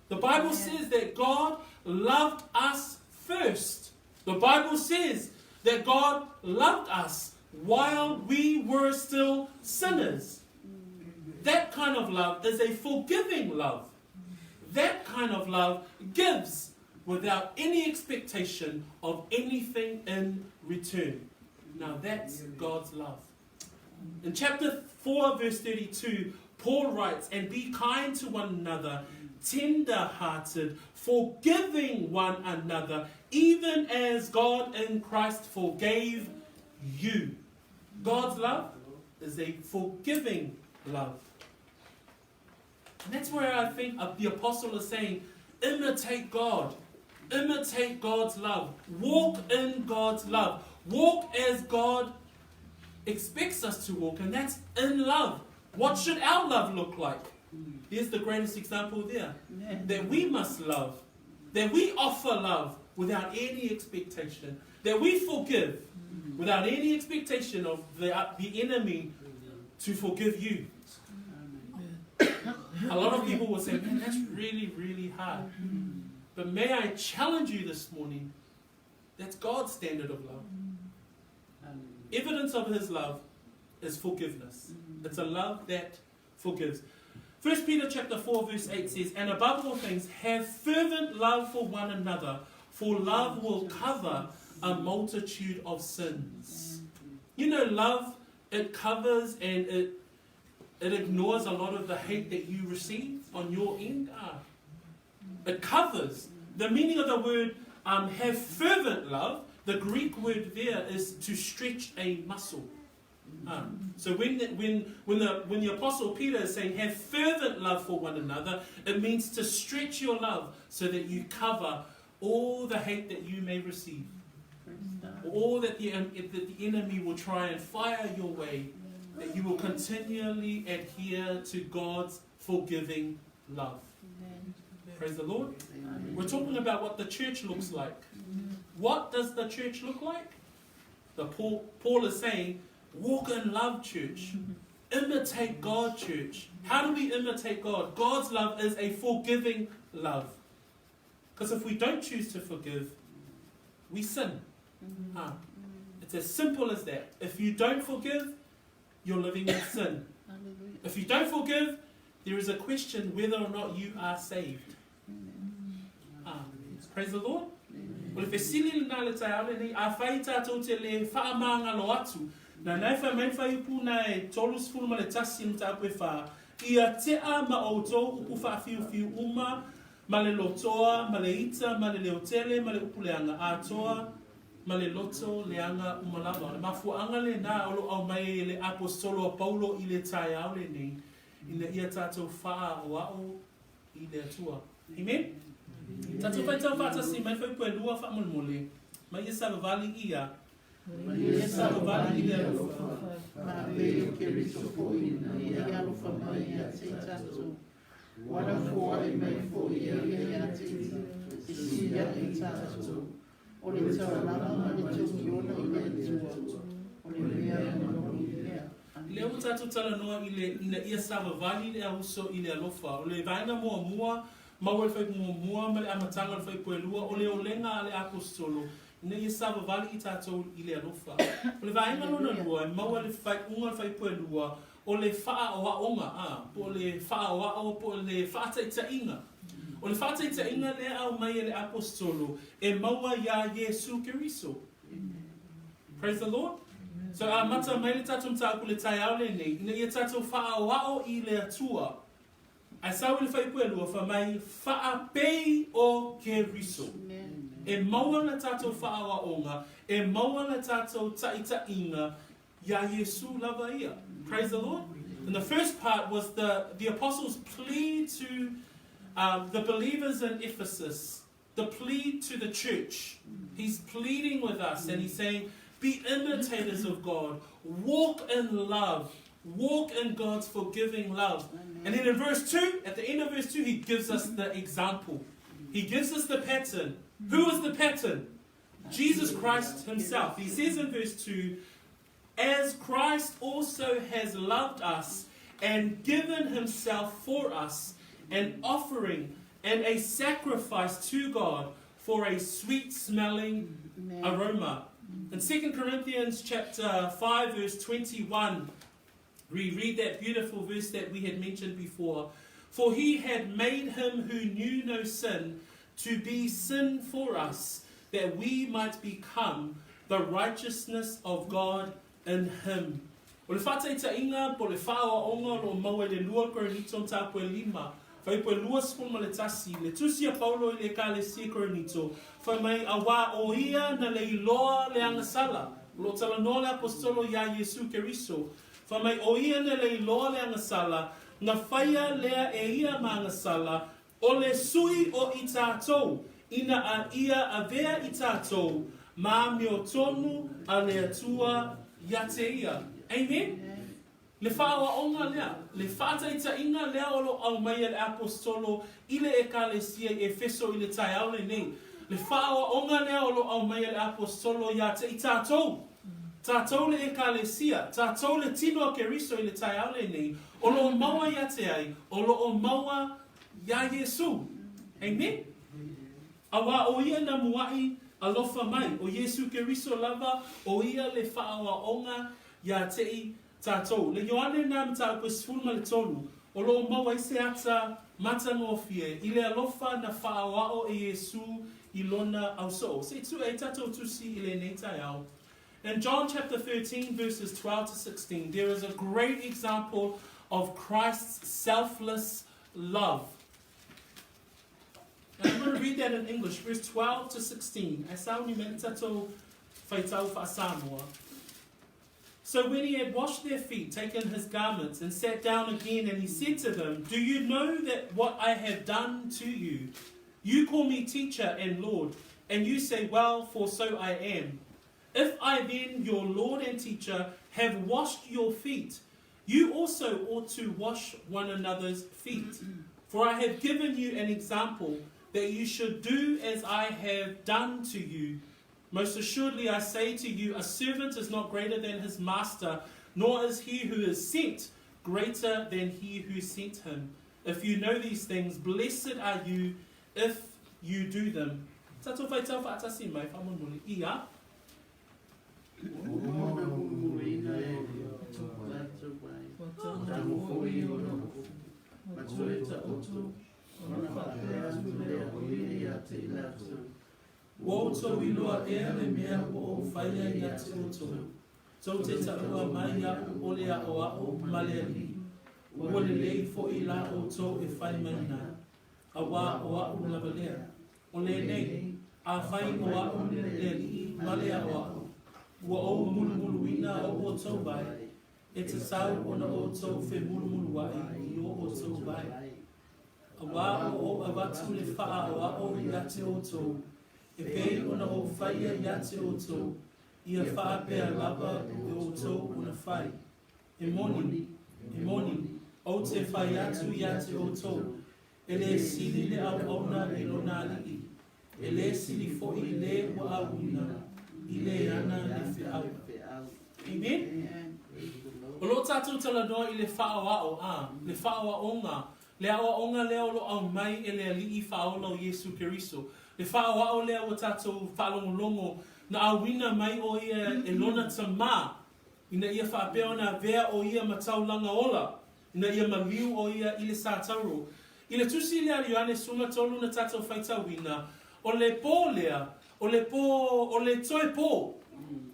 The Bible says that God loved us first. The Bible says that God loved us while we were still sinners. That kind of love is a forgiving love. That kind of love gives without any expectation of anything in return. Now that's God's love. In chapter 4, verse 32, Paul writes, And be kind to one another, tender hearted, forgiving one another, even as God in Christ forgave you. God's love is a forgiving love. And that's where I think the apostle is saying, imitate God. Imitate God's love. Walk in God's love. Walk as God expects us to walk, and that's in love. What should our love look like? There's the greatest example there. That we must love. That we offer love without any expectation. That we forgive without any expectation of the, the enemy to forgive you. A lot of people will say, man, that's really, really hard. But may I challenge you this morning that's God's standard of love. Evidence of his love is forgiveness. It's a love that forgives. 1 Peter chapter 4 verse 8 says, And above all things, have fervent love for one another, for love will cover a multitude of sins. You know, love, it covers and it it ignores a lot of the hate that you receive on your end. Ah. It covers. The meaning of the word um, have fervent love, the Greek word there is to stretch a muscle. Um, so when the, when, when, the, when the Apostle Peter is saying have fervent love for one another, it means to stretch your love so that you cover all the hate that you may receive. All that the, that the enemy will try and fire your way, that you will continually adhere to God's forgiving love. Amen. Praise the Lord. Amen. We're talking about what the church looks like. What does the church look like? The Paul, Paul is saying, walk in love, church. Imitate God, church. How do we imitate God? God's love is a forgiving love. Because if we don't choose to forgive, we sin. Mm-hmm. Ah. It's as simple as that. If you don't forgive, you're living in sin. If you don't forgive, there is a question whether or not you are saved. Ah. Praise the Lord. O le fesili lena le taeao lenei, afai tatou te le faamagalo atu, na nae fai mai le fuaiupu na e 31 mataupu e whā, ia tea ma outou upu faafiufiu uma, ma le lotoa, ma le ita, ma le leotele, ma le upu leaga atoa, ma le loto leaga uma lava. O le mafuaaga lena o lo o aumai ai e le Aposetolo a Paulo i le taeao lenei, ina ia tatou faaoao i le Atua. Amen? Tatou faitau faatasi mai Fuaipuelua faamolemole, ma ia savavali ia. Ma ia savavali i le alofa. Ma pei o Keriso foi ina ia alofa mai ia te i tatou. Ua lafoai mai foi ia ia te ia, e sili ae i tatou. O le taulaga ma le togiola i le Atua, o le mea e manogi lea. Lea ua tatou talanoa i le ina ia savavali le auso i le alofa. O le vaega muamua, maua i le fuaiupu muamua ma le amataga o le fuaiupu e lua, o le olega a le Aposetolo ina ia savavali i tatou i le alofa. O le vaega lona lua, e maua i le faaiuga o le fuaiupu e lua, o le faaoaoga, a, po o le faaoao po o le faataitaiga. O le faataitaiga lea e aumai e le Aposetolo e maua iā Iesu Keriso. Praise the Lord. So amata mai le tatou mataupu i le taeao lenei, ina ia tatou faaoao i le Atua. Ae sau i le fuaiupu e lua, fai mai, faapei o Keriso. E maua le tatou faaoaoga, e maua le tatou taitaiga iā Iesu lava ia. Praise the Lord. And the first part was the, the apostles' plea to um, the believers in Ephesus, the plea to the church. He's pleading with us and he's saying, Be imitators of God, walk in love, walk in God's forgiving love. And then in verse 2, at the end of verse 2, he gives us the example. He gives us the pattern. Who is the pattern? Jesus Christ himself. He says in verse 2, As Christ also has loved us and given himself for us, an offering and a sacrifice to God for a sweet smelling aroma. In 2 Corinthians chapter 5 verse 21, we read that beautiful verse that we had mentioned before. For he had made him who knew no sin to be sin for us, that we might become the righteousness of God in him. O le faataitaiga po o le faaoaoga o lo o maua i le 2 Korinito mataupu e lima, fuaiupu e 21, le tusi a Paulo i le Ekalesia i Korinito, fai mai, Auā o ia na le iloa le agasala, o lo o talanoa le Aposetolo iā Iesu Keriso, fai mai, o ia na le iloa le agasala, na faia lea e ia ma agasala, O le sui o i tatou, ina a ia avea i tatou ma amiotonu a le Atua ia te ia. Amen? Le faaoaoga lea, le faataitaiga lea o lo o aumaia e le Aposetolo i le Ekalesia i Efeso i le taeao lenei, le faaoaoga lea o lo o aumaia e le Aposetolo ia te i tatou, tatou le Ekalesia, tatou le Tino a Keriso i le taeao lenei, o lo o maua ia te ai, o lo o maua iā Iesu. Amen? Auā o Ia na muaʻi alofa mai, o Iesu Keriso lava, o Ia le faaoaoga iā te i tatou. Le Ioane na mataupu e 13, o lo o maua ai se ata matagofie i le alofa na faaoao e Iesu i Lona ausoo. Se i tue ai tatou tusi i lenei taeao. In John chapter 13 verses 12 to 16, there is a great example of Christ's selfless love. And I'm going to read that in English, verse 12 to 16. Ae sauni mai le tatou faitau faa-Samoa. So when he had washed their feet, taken his garments, and sat down again, and he said to them, Do you know that what I have done to you? You call me teacher and Lord, and you say, Well, for so I am. If I then, your Lord and teacher, have washed your feet, you also ought to wash one another's feet. For I have given you an example that you should do as I have done to you. Most assuredly, I say to you, a servant is not greater than his master, nor is he who is sent greater than he who sent him. If you know these things, blessed are you if you do them. Tatou whaitau whaatasi mai, whamolemole, ia. Ua uma ona mulumuluina e tatou vai, tago foi ona ma toe taoto, ona faapea atu lea o ia ia te i latou. Ua outou iloa ea le mea ua ou faia ia te outou? Tou te taua mai iaʻu o le aʻoaʻo ma le Alii, ua lelei foʻi la outou e fai mai na, auā o aʻu lava lea. O lenei, afai o aʻu le Alii ma le aʻoaʻo, ua ou mulumuluina o outou vae, e tatau ona outou femulumuluaʻi i o outou vae. Auā ua ou avatu le faaʻoaʻo ia te outou, e pei ona ou faia ia te outou, ia faapea lava e outou ona fai. E moni, e moni, ou te fai atu ia te outou, e lē sili le auauna i lona alii, e lē sili foʻi lē ua auina i le ana le feau. Amen? O lo o tatou talanoa i le faaoao, a, le faaoaoga, le aoaoga lea o lo o aumai e le Alii Faaola o Iesu Keriso, le faaoao lea ua tatou faalogologo na auina mai o ia e lona Tamā, ina ia faapea ona avea o ia ma taulaga ola, ina ia maliu o ia i le satauro. I le tusi lea a Ioane 13 na tatou faitauina, o le pō lea, o le pō, o le toe pō.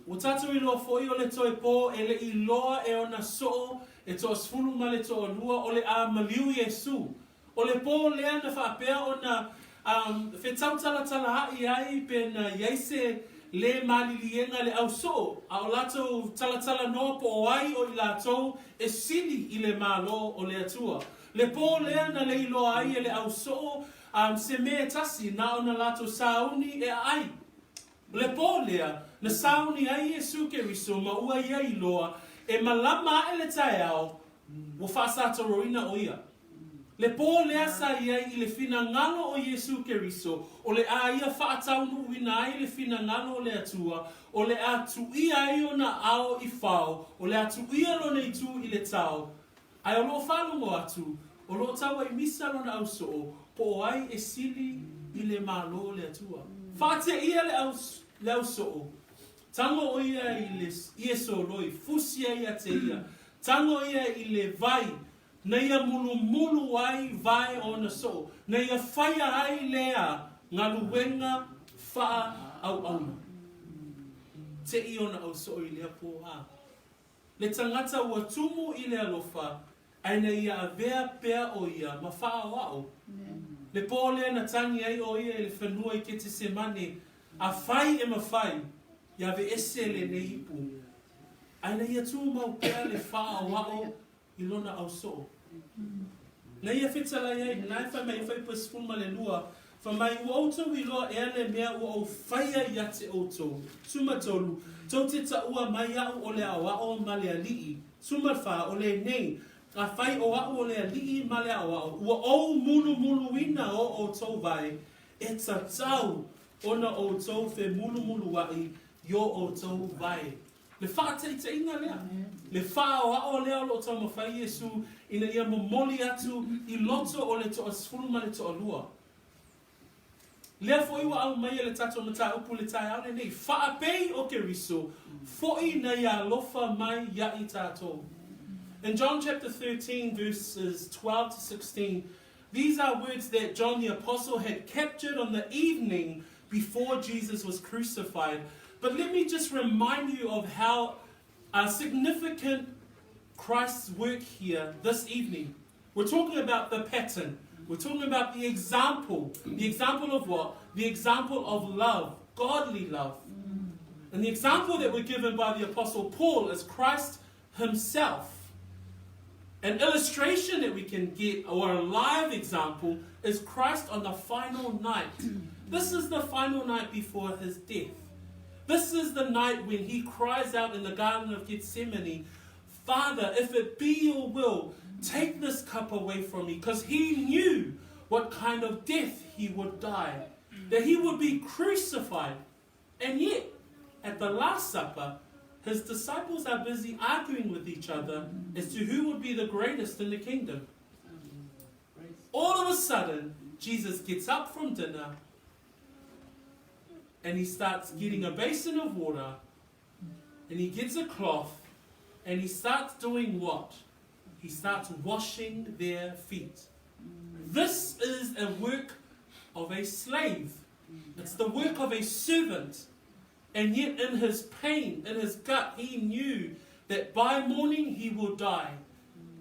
Ua tatou iloa foi o le toe pō e le i loa e ona soo e toasefulu ma le toalua o le a maliu Iesu. O le pō lea na faapea ona um fetautalatalaai ai pe na i ai se lē maliliega le ausoo, a o latou talatalanoa po o ai o i latou e sili i le Malo o le Atua. Le pō lea na le iloa ai e le ausoo um se mea e tasi na ona latou sauni e aai. O le pō lea na sauni ai Iesu Keriso ma ua ia iloa e malama aʻe le taeao ua faasatoroina o ia. Le pō lea sa i ai i le finagalo o Iesu Keriso, o le a ia faataunuuina ai le finagalo o le Atua, o le a tuia ai ona ao i fao, o le a tuia lona itu i le tao, ae o lo o faalogo atu, o lo o tauaimisa lona ausoo, po o ai e sili i le Malo o le Atua. Faateia le au, le ausoo, tago o ia i le ie soloi, fusi ai ia te ia, tago ia i le vai, Na ia mulumulu ai vae o ona soo, na ia faia ai lea galuega faaauauna. Teʻi ona ausoo i lea pō a le tagata ua tumu i le alofa, ae na ia avea pea o ia ma faaoao. Le pō lea na tagi ai o ia i le fanua i Ketesemane, afai e mafai, ia aveese lenei ipu. Ae na ia tumau pea le faaoao i lona ausoo. Na ia fetalai ai, na e fai mai e fai po e 12, fai mai, Ua outou iloa ea le mea ua ou faia ia te outou, sumatolu, tou te taua mai aʻu o le aoao ma le alii. 14, O lenei, Afai o a'u o le ali'i ma le aoao, ua ou mulumuluina o outou vae, e tatau ona outou femulumulua'i i o outou vae. Le faataitaiga lea, le faaoao lea o lo o taumafai Iesū ina ia momoli atu i loto o le toasefulu ma le toalua. Lea foi ua aumai e le tatou mataupu i le taeao lenei, faapei o Keriso fo'i ina ia alofa mai ia'i tatou. In John chapter 13 verses 12 to 16, these are words that John the Apostle had captured on the evening before Jesus was crucified. But let me just remind you of how significant Christ's work here this evening. We're talking about the pattern. We're talking about the example. The example of what? The example of love, godly love. And the example that we're given by the Apostle Paul is Christ himself. An illustration that we can get, or a live example, is Christ on the final night. This is the final night before his death. This is the night when he cries out in the Garden of Gethsemane, Father, if it be your will, take this cup away from me. Because he knew what kind of death he would die, that he would be crucified. And yet, at the Last Supper, his disciples are busy arguing with each other as to who would be the greatest in the kingdom. All of a sudden, Jesus gets up from dinner and he starts getting a basin of water and he gets a cloth and he starts doing what? He starts washing their feet. This is a work of a slave. It's the work of a servant. And yet, in his pain, in his gut, he knew that by morning he will die.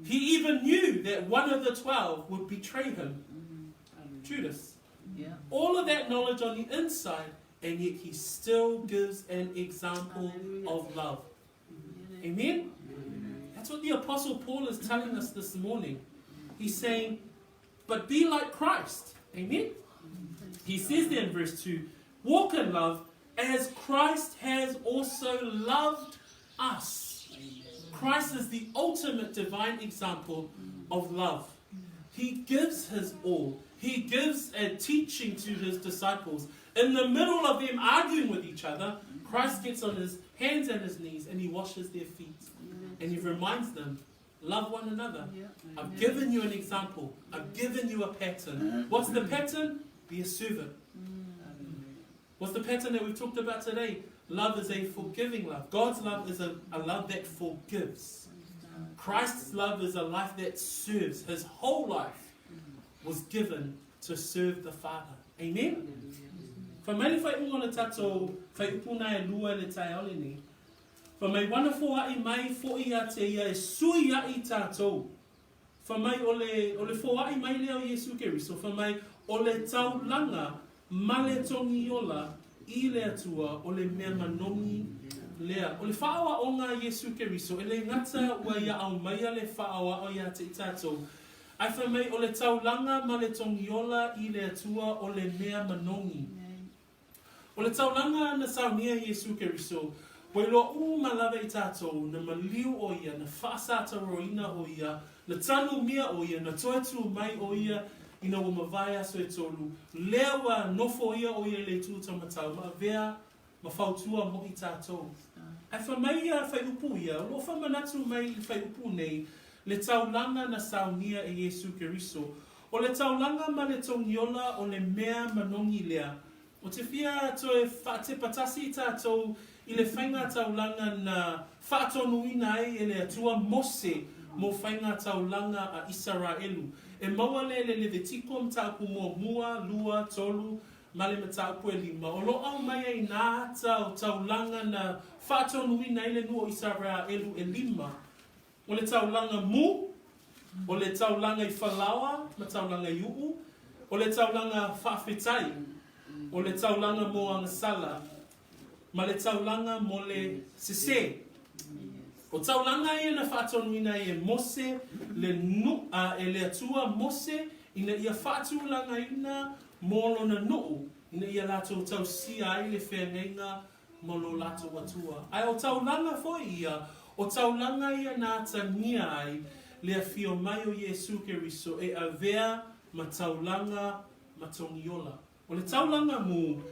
He even knew that one of the 12 would betray him, Judas. All of that knowledge on the inside, and yet he still gives an example of love. Amen? That's what the Apostle Paul is telling us this morning. He's saying, but be like Christ. Amen? He says there in verse 2 walk in love as Christ has also loved us. Christ is the ultimate divine example of love. He gives his all. He gives a teaching to his disciples. In the middle of them arguing with each other, Christ gets on his hands and his knees and he washes their feet. And he reminds them, love one another. I've given you an example. I've given you a pattern. What's the pattern? Be a servant. What's the pattern that we've talked about today? Love is a forgiving love. God's love is a love that forgives. Christ's love is a life that serves. His whole life was given to serve the Father. Amen? Fai mai le faaiuga o le tatou faaiupu na e lua i le taeao lenei, Fai mai wana foaʻi mai foʻi ia te ia e sui aʻi tatou. Fai mai o le, o le foaʻi mai lea o Iesu Keriso, fai mai o le taulaga ma le togiola i le Atua o le mea manogi lea. O le faaoaoga a Iesu Keriso, e le gata ua ia aumaia le faaoao ia te i tatou, ae fai mai o le taulaga ma le togiola i le Atua o le mea manogi. O le taulaga na saunia e Iesu Keriso, ua iloa uma lava i tatou, na maliu o ia, na faasataroina o ia, na tanumia o ia, na toe tu mai o ia ina ua mavae aso e tolu, lea ua nofoia o ia i le itu taumatau ma avea ma fautua mo i tatou. Ae fai mai ia faiupu ia, o lo o faamanatu mai i le faiupu nei le taulaga na saunia e Iesu Keriso, O le taulaga ma le togiola o le mea manogi lea. O te fia toe faatepatasi i tatou i le faiga taulaga na faatonuina ai e le Atua Mose mo faiga taulaga a Isaraelu. E maua lea i le Levitiko mataupu muamua, lua, tolu, ma le mataupu e lima. O lo aumai ai na ata o taulaga na faatonuina ai le nuu o Isaraelu e lima. O le taulaga mu, o le taulaga i Falaoa ma taulaga i Uu, o le taulaga faafetai, o le taulaga mo Agasala, ma le taulaga mo le sese. O taulaga ia na faatonuina ai e Mose le nu, a e le Atua Mose ina ia faatulagaina mo lona nuu, ina ia latou tausia ai le feagaiga ma lo latou Atua. Ae o taulaga foi ia O taulaga ia na atagia ai le afio mai o Iesu Keriso e avea ma taulaga ma togiola. O le taulaga mu,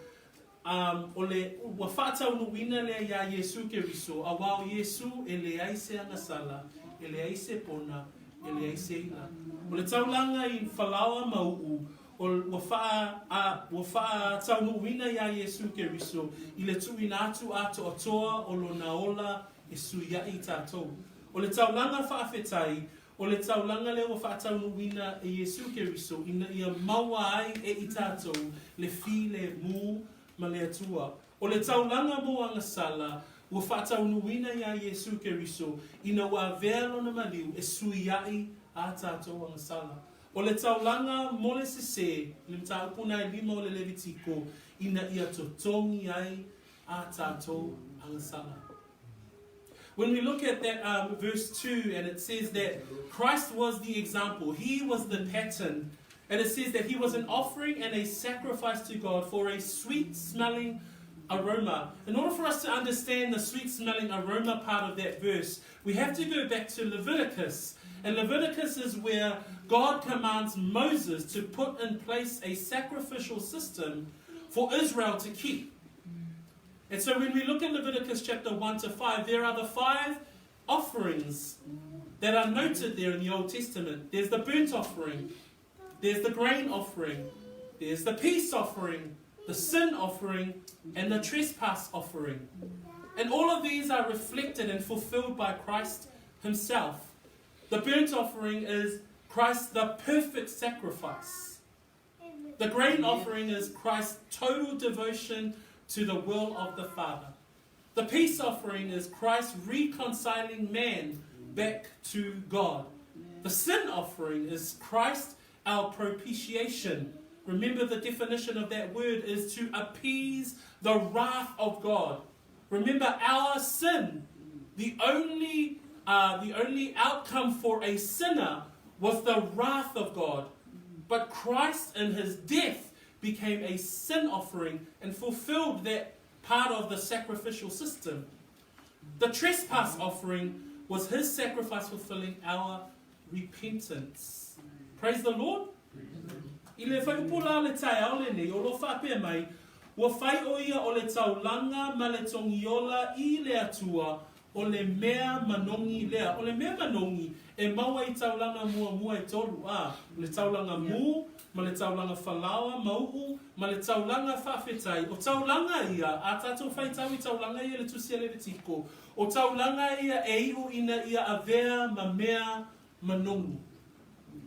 um, o le, ua faataunuuina lea iā Iesu Keriso, auā o Iesu e leai se agasala, e leai se pona, e leai se ila. O le taulaga i falaoa ma u'u, o, ua faa, a, ua faataunuuina iā Iesu Keriso i le tuuina atu atoatoa o Lona ola e suiaʻi i tatou. O le taulaga faafetai, o le taulaga lea ua faataunuuina e Iesu Keriso ina ia maua ai e i tatou le filemu ma le Atua. O le taulaga mo agasala ua faataunuuina iā Iesu Keriso ina ua avea Lona maliu e suiaʻi a tatou agasala. O le taulaga mo le sesē, le mataupu na e lima o le Levitiko, ina ia totogi ai a tatou agasala. When we look at that um, verse 2, and it says that Christ was the example, he was the pattern, and it says that he was an offering and a sacrifice to God for a sweet smelling aroma. In order for us to understand the sweet smelling aroma part of that verse, we have to go back to Leviticus. And Leviticus is where God commands Moses to put in place a sacrificial system for Israel to keep. And so when we look at Leviticus chapter 1 to 5, there are the five offerings that are noted there in the Old Testament. There's the burnt offering, there's the grain offering, there's the peace offering, the sin offering, and the trespass offering. And all of these are reflected and fulfilled by Christ Himself. The burnt offering is Christ, the perfect sacrifice. The grain offering is Christ's total devotion to the will of the Father. The peace offering is Christ reconciling man back to God. The sin offering is Christ our propitiation. Remember, the definition of that word is to appease the wrath of God. Remember, our sin, the only, uh, the only outcome for a sinner was the wrath of God. But Christ in his death became a sin offering and fulfilled that part of the sacrificial system. The trespass offering was his sacrifice fulfilling our repentance. Praise the Lord. I le whaiupu la le taeao lenei, o lo whaapea mai, ua whai o ia o le taulanga ma le togiola i le Atua, o le mea manogi lea. O le mea manogi, e maua i taulaga muamua e tolu, ā, o le taulaga mū, ma le taulaga falaoa ma u'u, ma le taulaga faafetai. O taulaga ia, a tatou faitau i taulaga ia i le Tusi a Levitiko, o taulaga ia e iʻu ina ia avea ma mea manogi.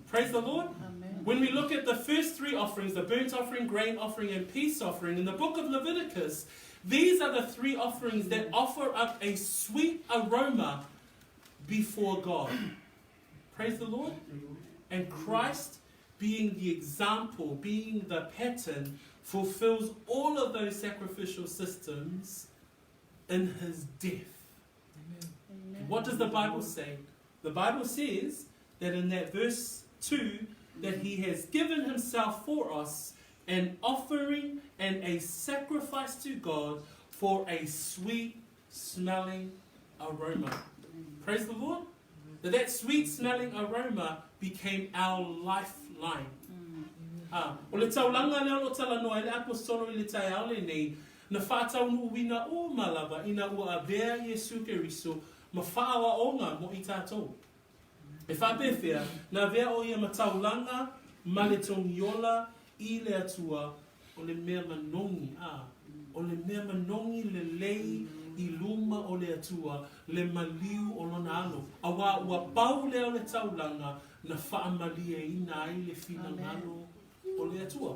Praise the Lord. Amen. When we look at the first three offerings, the burnt offering, grain offering, and peace offering, in the book of Leviticus, these are the three offerings that offer up a sweet aroma before God. Praise the Lord. And Christ, being the example, being the pattern, fulfills all of those sacrificial systems in his death. Amen. What does the Bible say? The Bible says that in that verse 2 that he has given himself for us an offering and a sacrifice to God for a sweet smelling aroma. Praise the Lord. That that sweet smelling aroma became our lifeline. Ah, o le taulaga lea o lo o talanoa ai le Aposetolo i le taeao lenei, na faataunuuina uma lava ina ua avea Iesu Keriso ma faaoaoga mo i tatou. E faapefea, na avea o ia ma taulaga ma le togiola i le Atua o le mea manogi, a, o le mea manogi lelei i luma o le Atua, le maliu o lona alo, auā ua pau lea o le taulaga na faamalieina ai le finagalo o le Atua.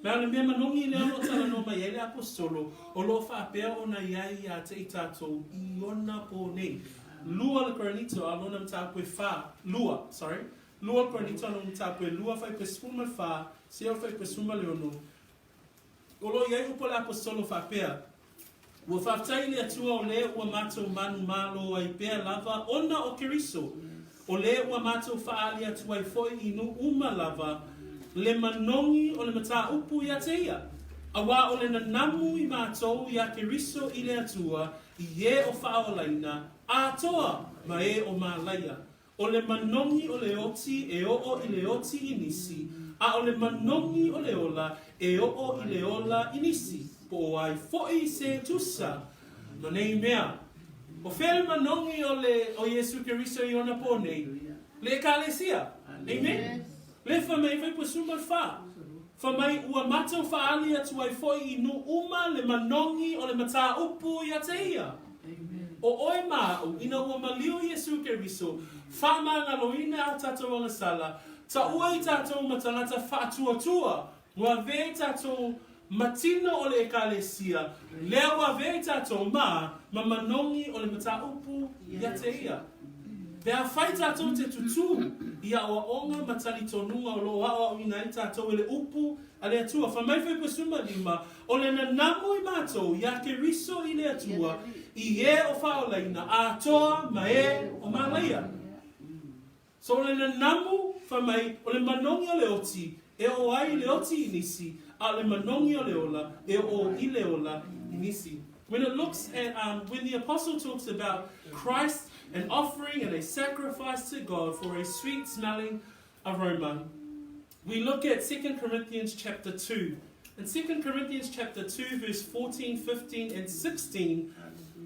Ma o le mea manogi lea o lo o talanoa mai ai le Aposetolo, o lo o faapea ona i ai iā te i tatou i ona pō nei. Lua le Korinito a lona mataupu e whā, lua, sorry, Lua Korinito a lona mataupu e lua fuaiupu e 14, seia o le fuaiupu e 16, o lo o i ai upu a le Aposetolo faapea, Ua faafetai i le Atua o lē ua matou manumalo ai pea lava ona o Keriso, o lē ua matou faaali atu ai foi i nuu uma lava le manogi o le mataupu iā te ia. Auā o le nanamu i matou iā Keriso i le Atua i e o faaolaina atoa ma e o malaia. O le manogi o le oti e oo i le oti i nisi, a o le manogi o le ola e oo i le ola i nisi, po o ai foi se tusa ma nei mea. O fea le manogi o le o Iesu Keriso i ona pō nei? Le Ekalesia. Amen? Le fai mai fai pasuma le fa. Fai mai ua matou faaali atu ai foi i nuu uma le manogi o le mataupu ia te ia. O oe ma a'u, ina ua maliu Iesu Keriso, faamagaloina a tatou agasala, taua i tatou ma tagata faatuatua, ua avea i tatou ma tino o le Ekalesia, lea ua avea i tatou ma ma manogi o le mataupu ia te ia. Pe afai tatou te tutū i aoaoga ma talitonuga o lo o aoaoina ai tatou e le upu a le Atua, fai mai Fuaipasuma 5, O le nanamu i matou iā Keriso i le Atua, i e o faaolaina atoa ma e o malaia. So o le nanamu, fai mai, o le manogi o le oti, e oo ai i le oti i nisi, a o le manogi o le ola, e oo i le ola i nisi. When it looks at, um, when the apostle talks about Christ, an offering and a sacrifice to God for a sweet smelling aroma, we look at 2 Corinthians chapter 2. In 2 Corinthians chapter 2, verse 14, 15, and 16,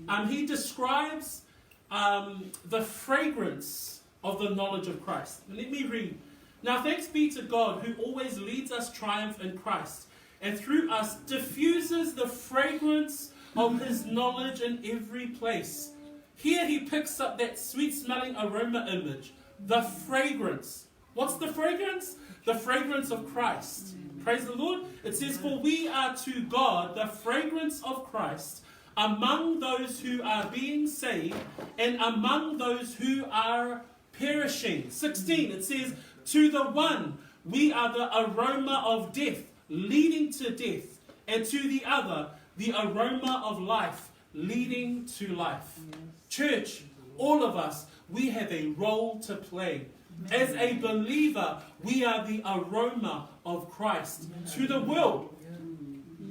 um, he describes um, the fragrance of the knowledge of Christ. Let me read. Now, thanks be to God who always leads us triumph in Christ and through us diffuses the fragrance of his knowledge in every place. Here he picks up that sweet smelling aroma image, the fragrance. What's the fragrance? The fragrance of Christ. Praise the Lord. It says, For we are to God the fragrance of Christ among those who are being saved and among those who are perishing. 16, it says, To the one we are the aroma of death, leading to death, and to the other, the aroma of life, leading to life. Yes. Church, all of us, we have a role to play. As a believer, we are the aroma of Christ to the world.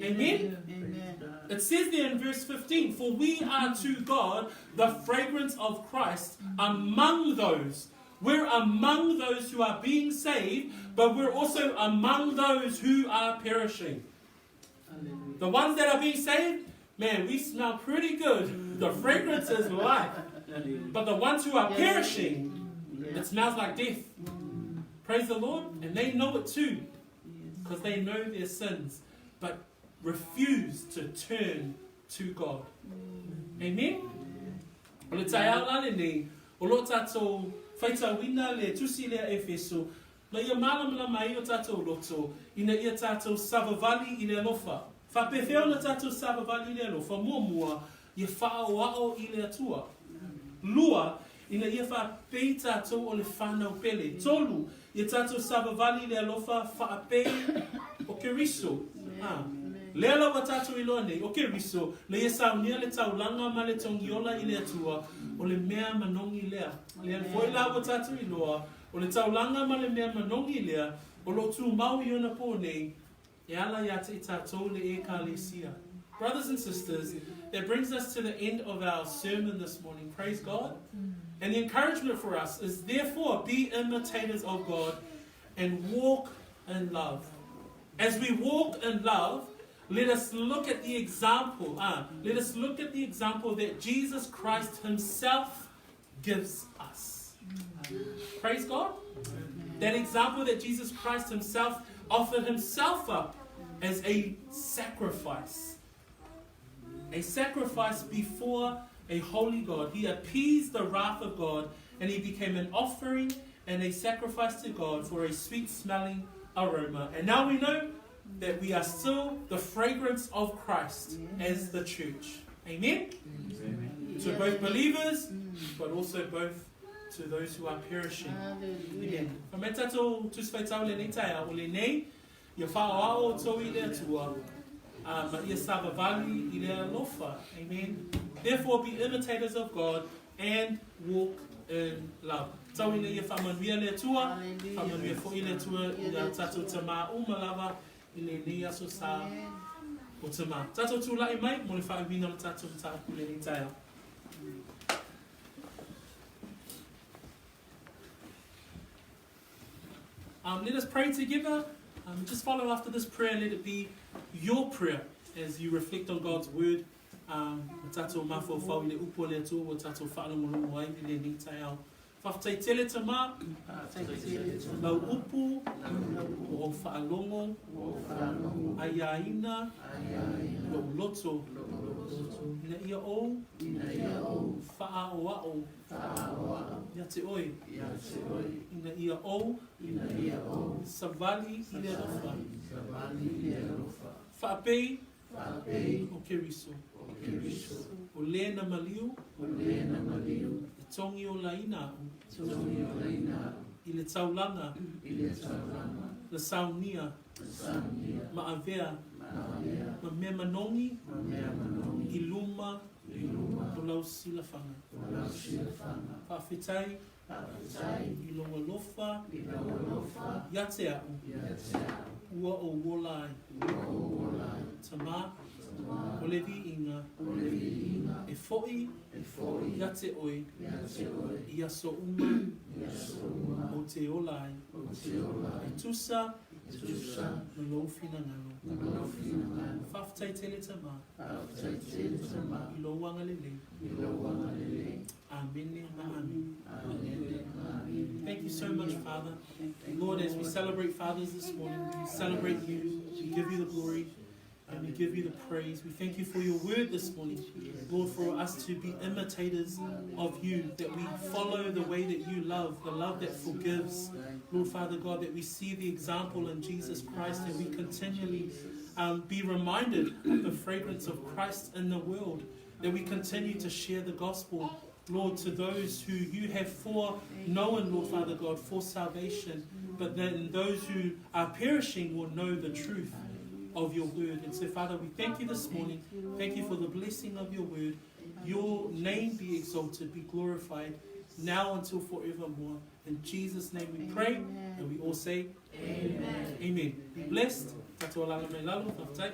Amen? Amen? It says there in verse 15, For we are to God the fragrance of Christ among those. We're among those who are being saved, but we're also among those who are perishing. The ones that are being saved, man, we smell pretty good. The fragrance is life. But the ones who are perishing, it smells like death. Praise the Lord. And they know it too, because they know their sins, but refuse to turn to God. Amen? O le taeao la lenei, o lo tatou faitauina le tusi lea Efeso, Ma ia malamalama ai o tatou loto, ina ia tatou savavali i le alofa. Faapefea ona tatou savavali i le alofa? Muamua, ia faaoao i le Atua. Lua, ina ia faapei tatou o le fanau pele. Tolu, ia tatou savavali i le alofa faapei o Keriso. A. Lea la ua tatou iloa nei, o Keriso, na ia saunia le taulaga ma le togiola i le Atua, o le mea manogi lea. Lea foi la ua tatou iloa, O le taulaga ma le mea manogi lea o lo o tumau i ona pō nei, e ala iā te i tatou le Ekalesia. Brothers and sisters, that brings us to the end of our sermon this morning. Praise God. And the encouragement for us is therefore be imitators of God and walk in love. As we walk in love, let us look at the example. Let us look at the example that Jesus Christ himself gives us. Praise God. That example that Jesus Christ himself offered himself up as a sacrifice. A sacrifice before a holy God. He appeased the wrath of God and he became an offering and a sacrifice to God for a sweet smelling aroma. And now we know that we are still the fragrance of Christ as the church. Amen? Amen. To both believers, but also both to those who are perishing. Amen. Fa mai tatou tusi faitau lenei taeao, o lenei, ia whaoao o tau i le Atua, ma ia savavali i le alofa. Amen. Therefore be imitators of God and walk in love. Tau ina ia whaamanuia le Atua, whaamanuia foi le Atua i a tatou tamā uma lava i lenei aso sa. o tamā. Tatou tulai mai mo le faauiina o le tatou mataupu i lenei taeao. Let us pray together. Just follow after this prayer and let it be your prayer as you reflect on God's word. Ma tatou mafaufau i le upu a le Atua ua tatou faalogologo ai i lenei taeao. Faafetai tele Tama, lau upu, ua ou faalogo, aiaina lou loto, ina ia ou faaoao ia te oe, ina ia ou savali i le alofa, faapei o Keriso, o le na maliu, e togiolaina au i le taulaga na saunia ma avea ma mea manogi i luma o lau silafaga. Faafetai i lou alofa ia te au ua ou ola ai. Tama, o le viiga e foi ia te oe i aso uma ou te ola ai. E tusa ma lou finagalo. Faafetai tele Tama i lou agalelei. Amene ma amene. Thank you so much, Father. Lord, as we celebrate fathers this morning, we celebrate you, we give you the glory, and we give you the praise. We thank you for your word this morning, Lord, for us to be imitators of you, that we follow the way that you love, the love that forgives. Lord, Father God, that we see the example in Jesus Christ and we continually be reminded of the fragrance of Christ in the world, that we continue to share the gospel, Lord, to those who you have foreknown, Lord Father God, for salvation, but then those who are perishing will know the truth of your word. And so, Father, we thank you this morning. Thank you for the blessing of your word. Your name be exalted, be glorified, now until forevermore. In Jesus' name we pray, and we all say, Amen. Amen. Be blessed. Tatou alaala mai lalo, faafetai.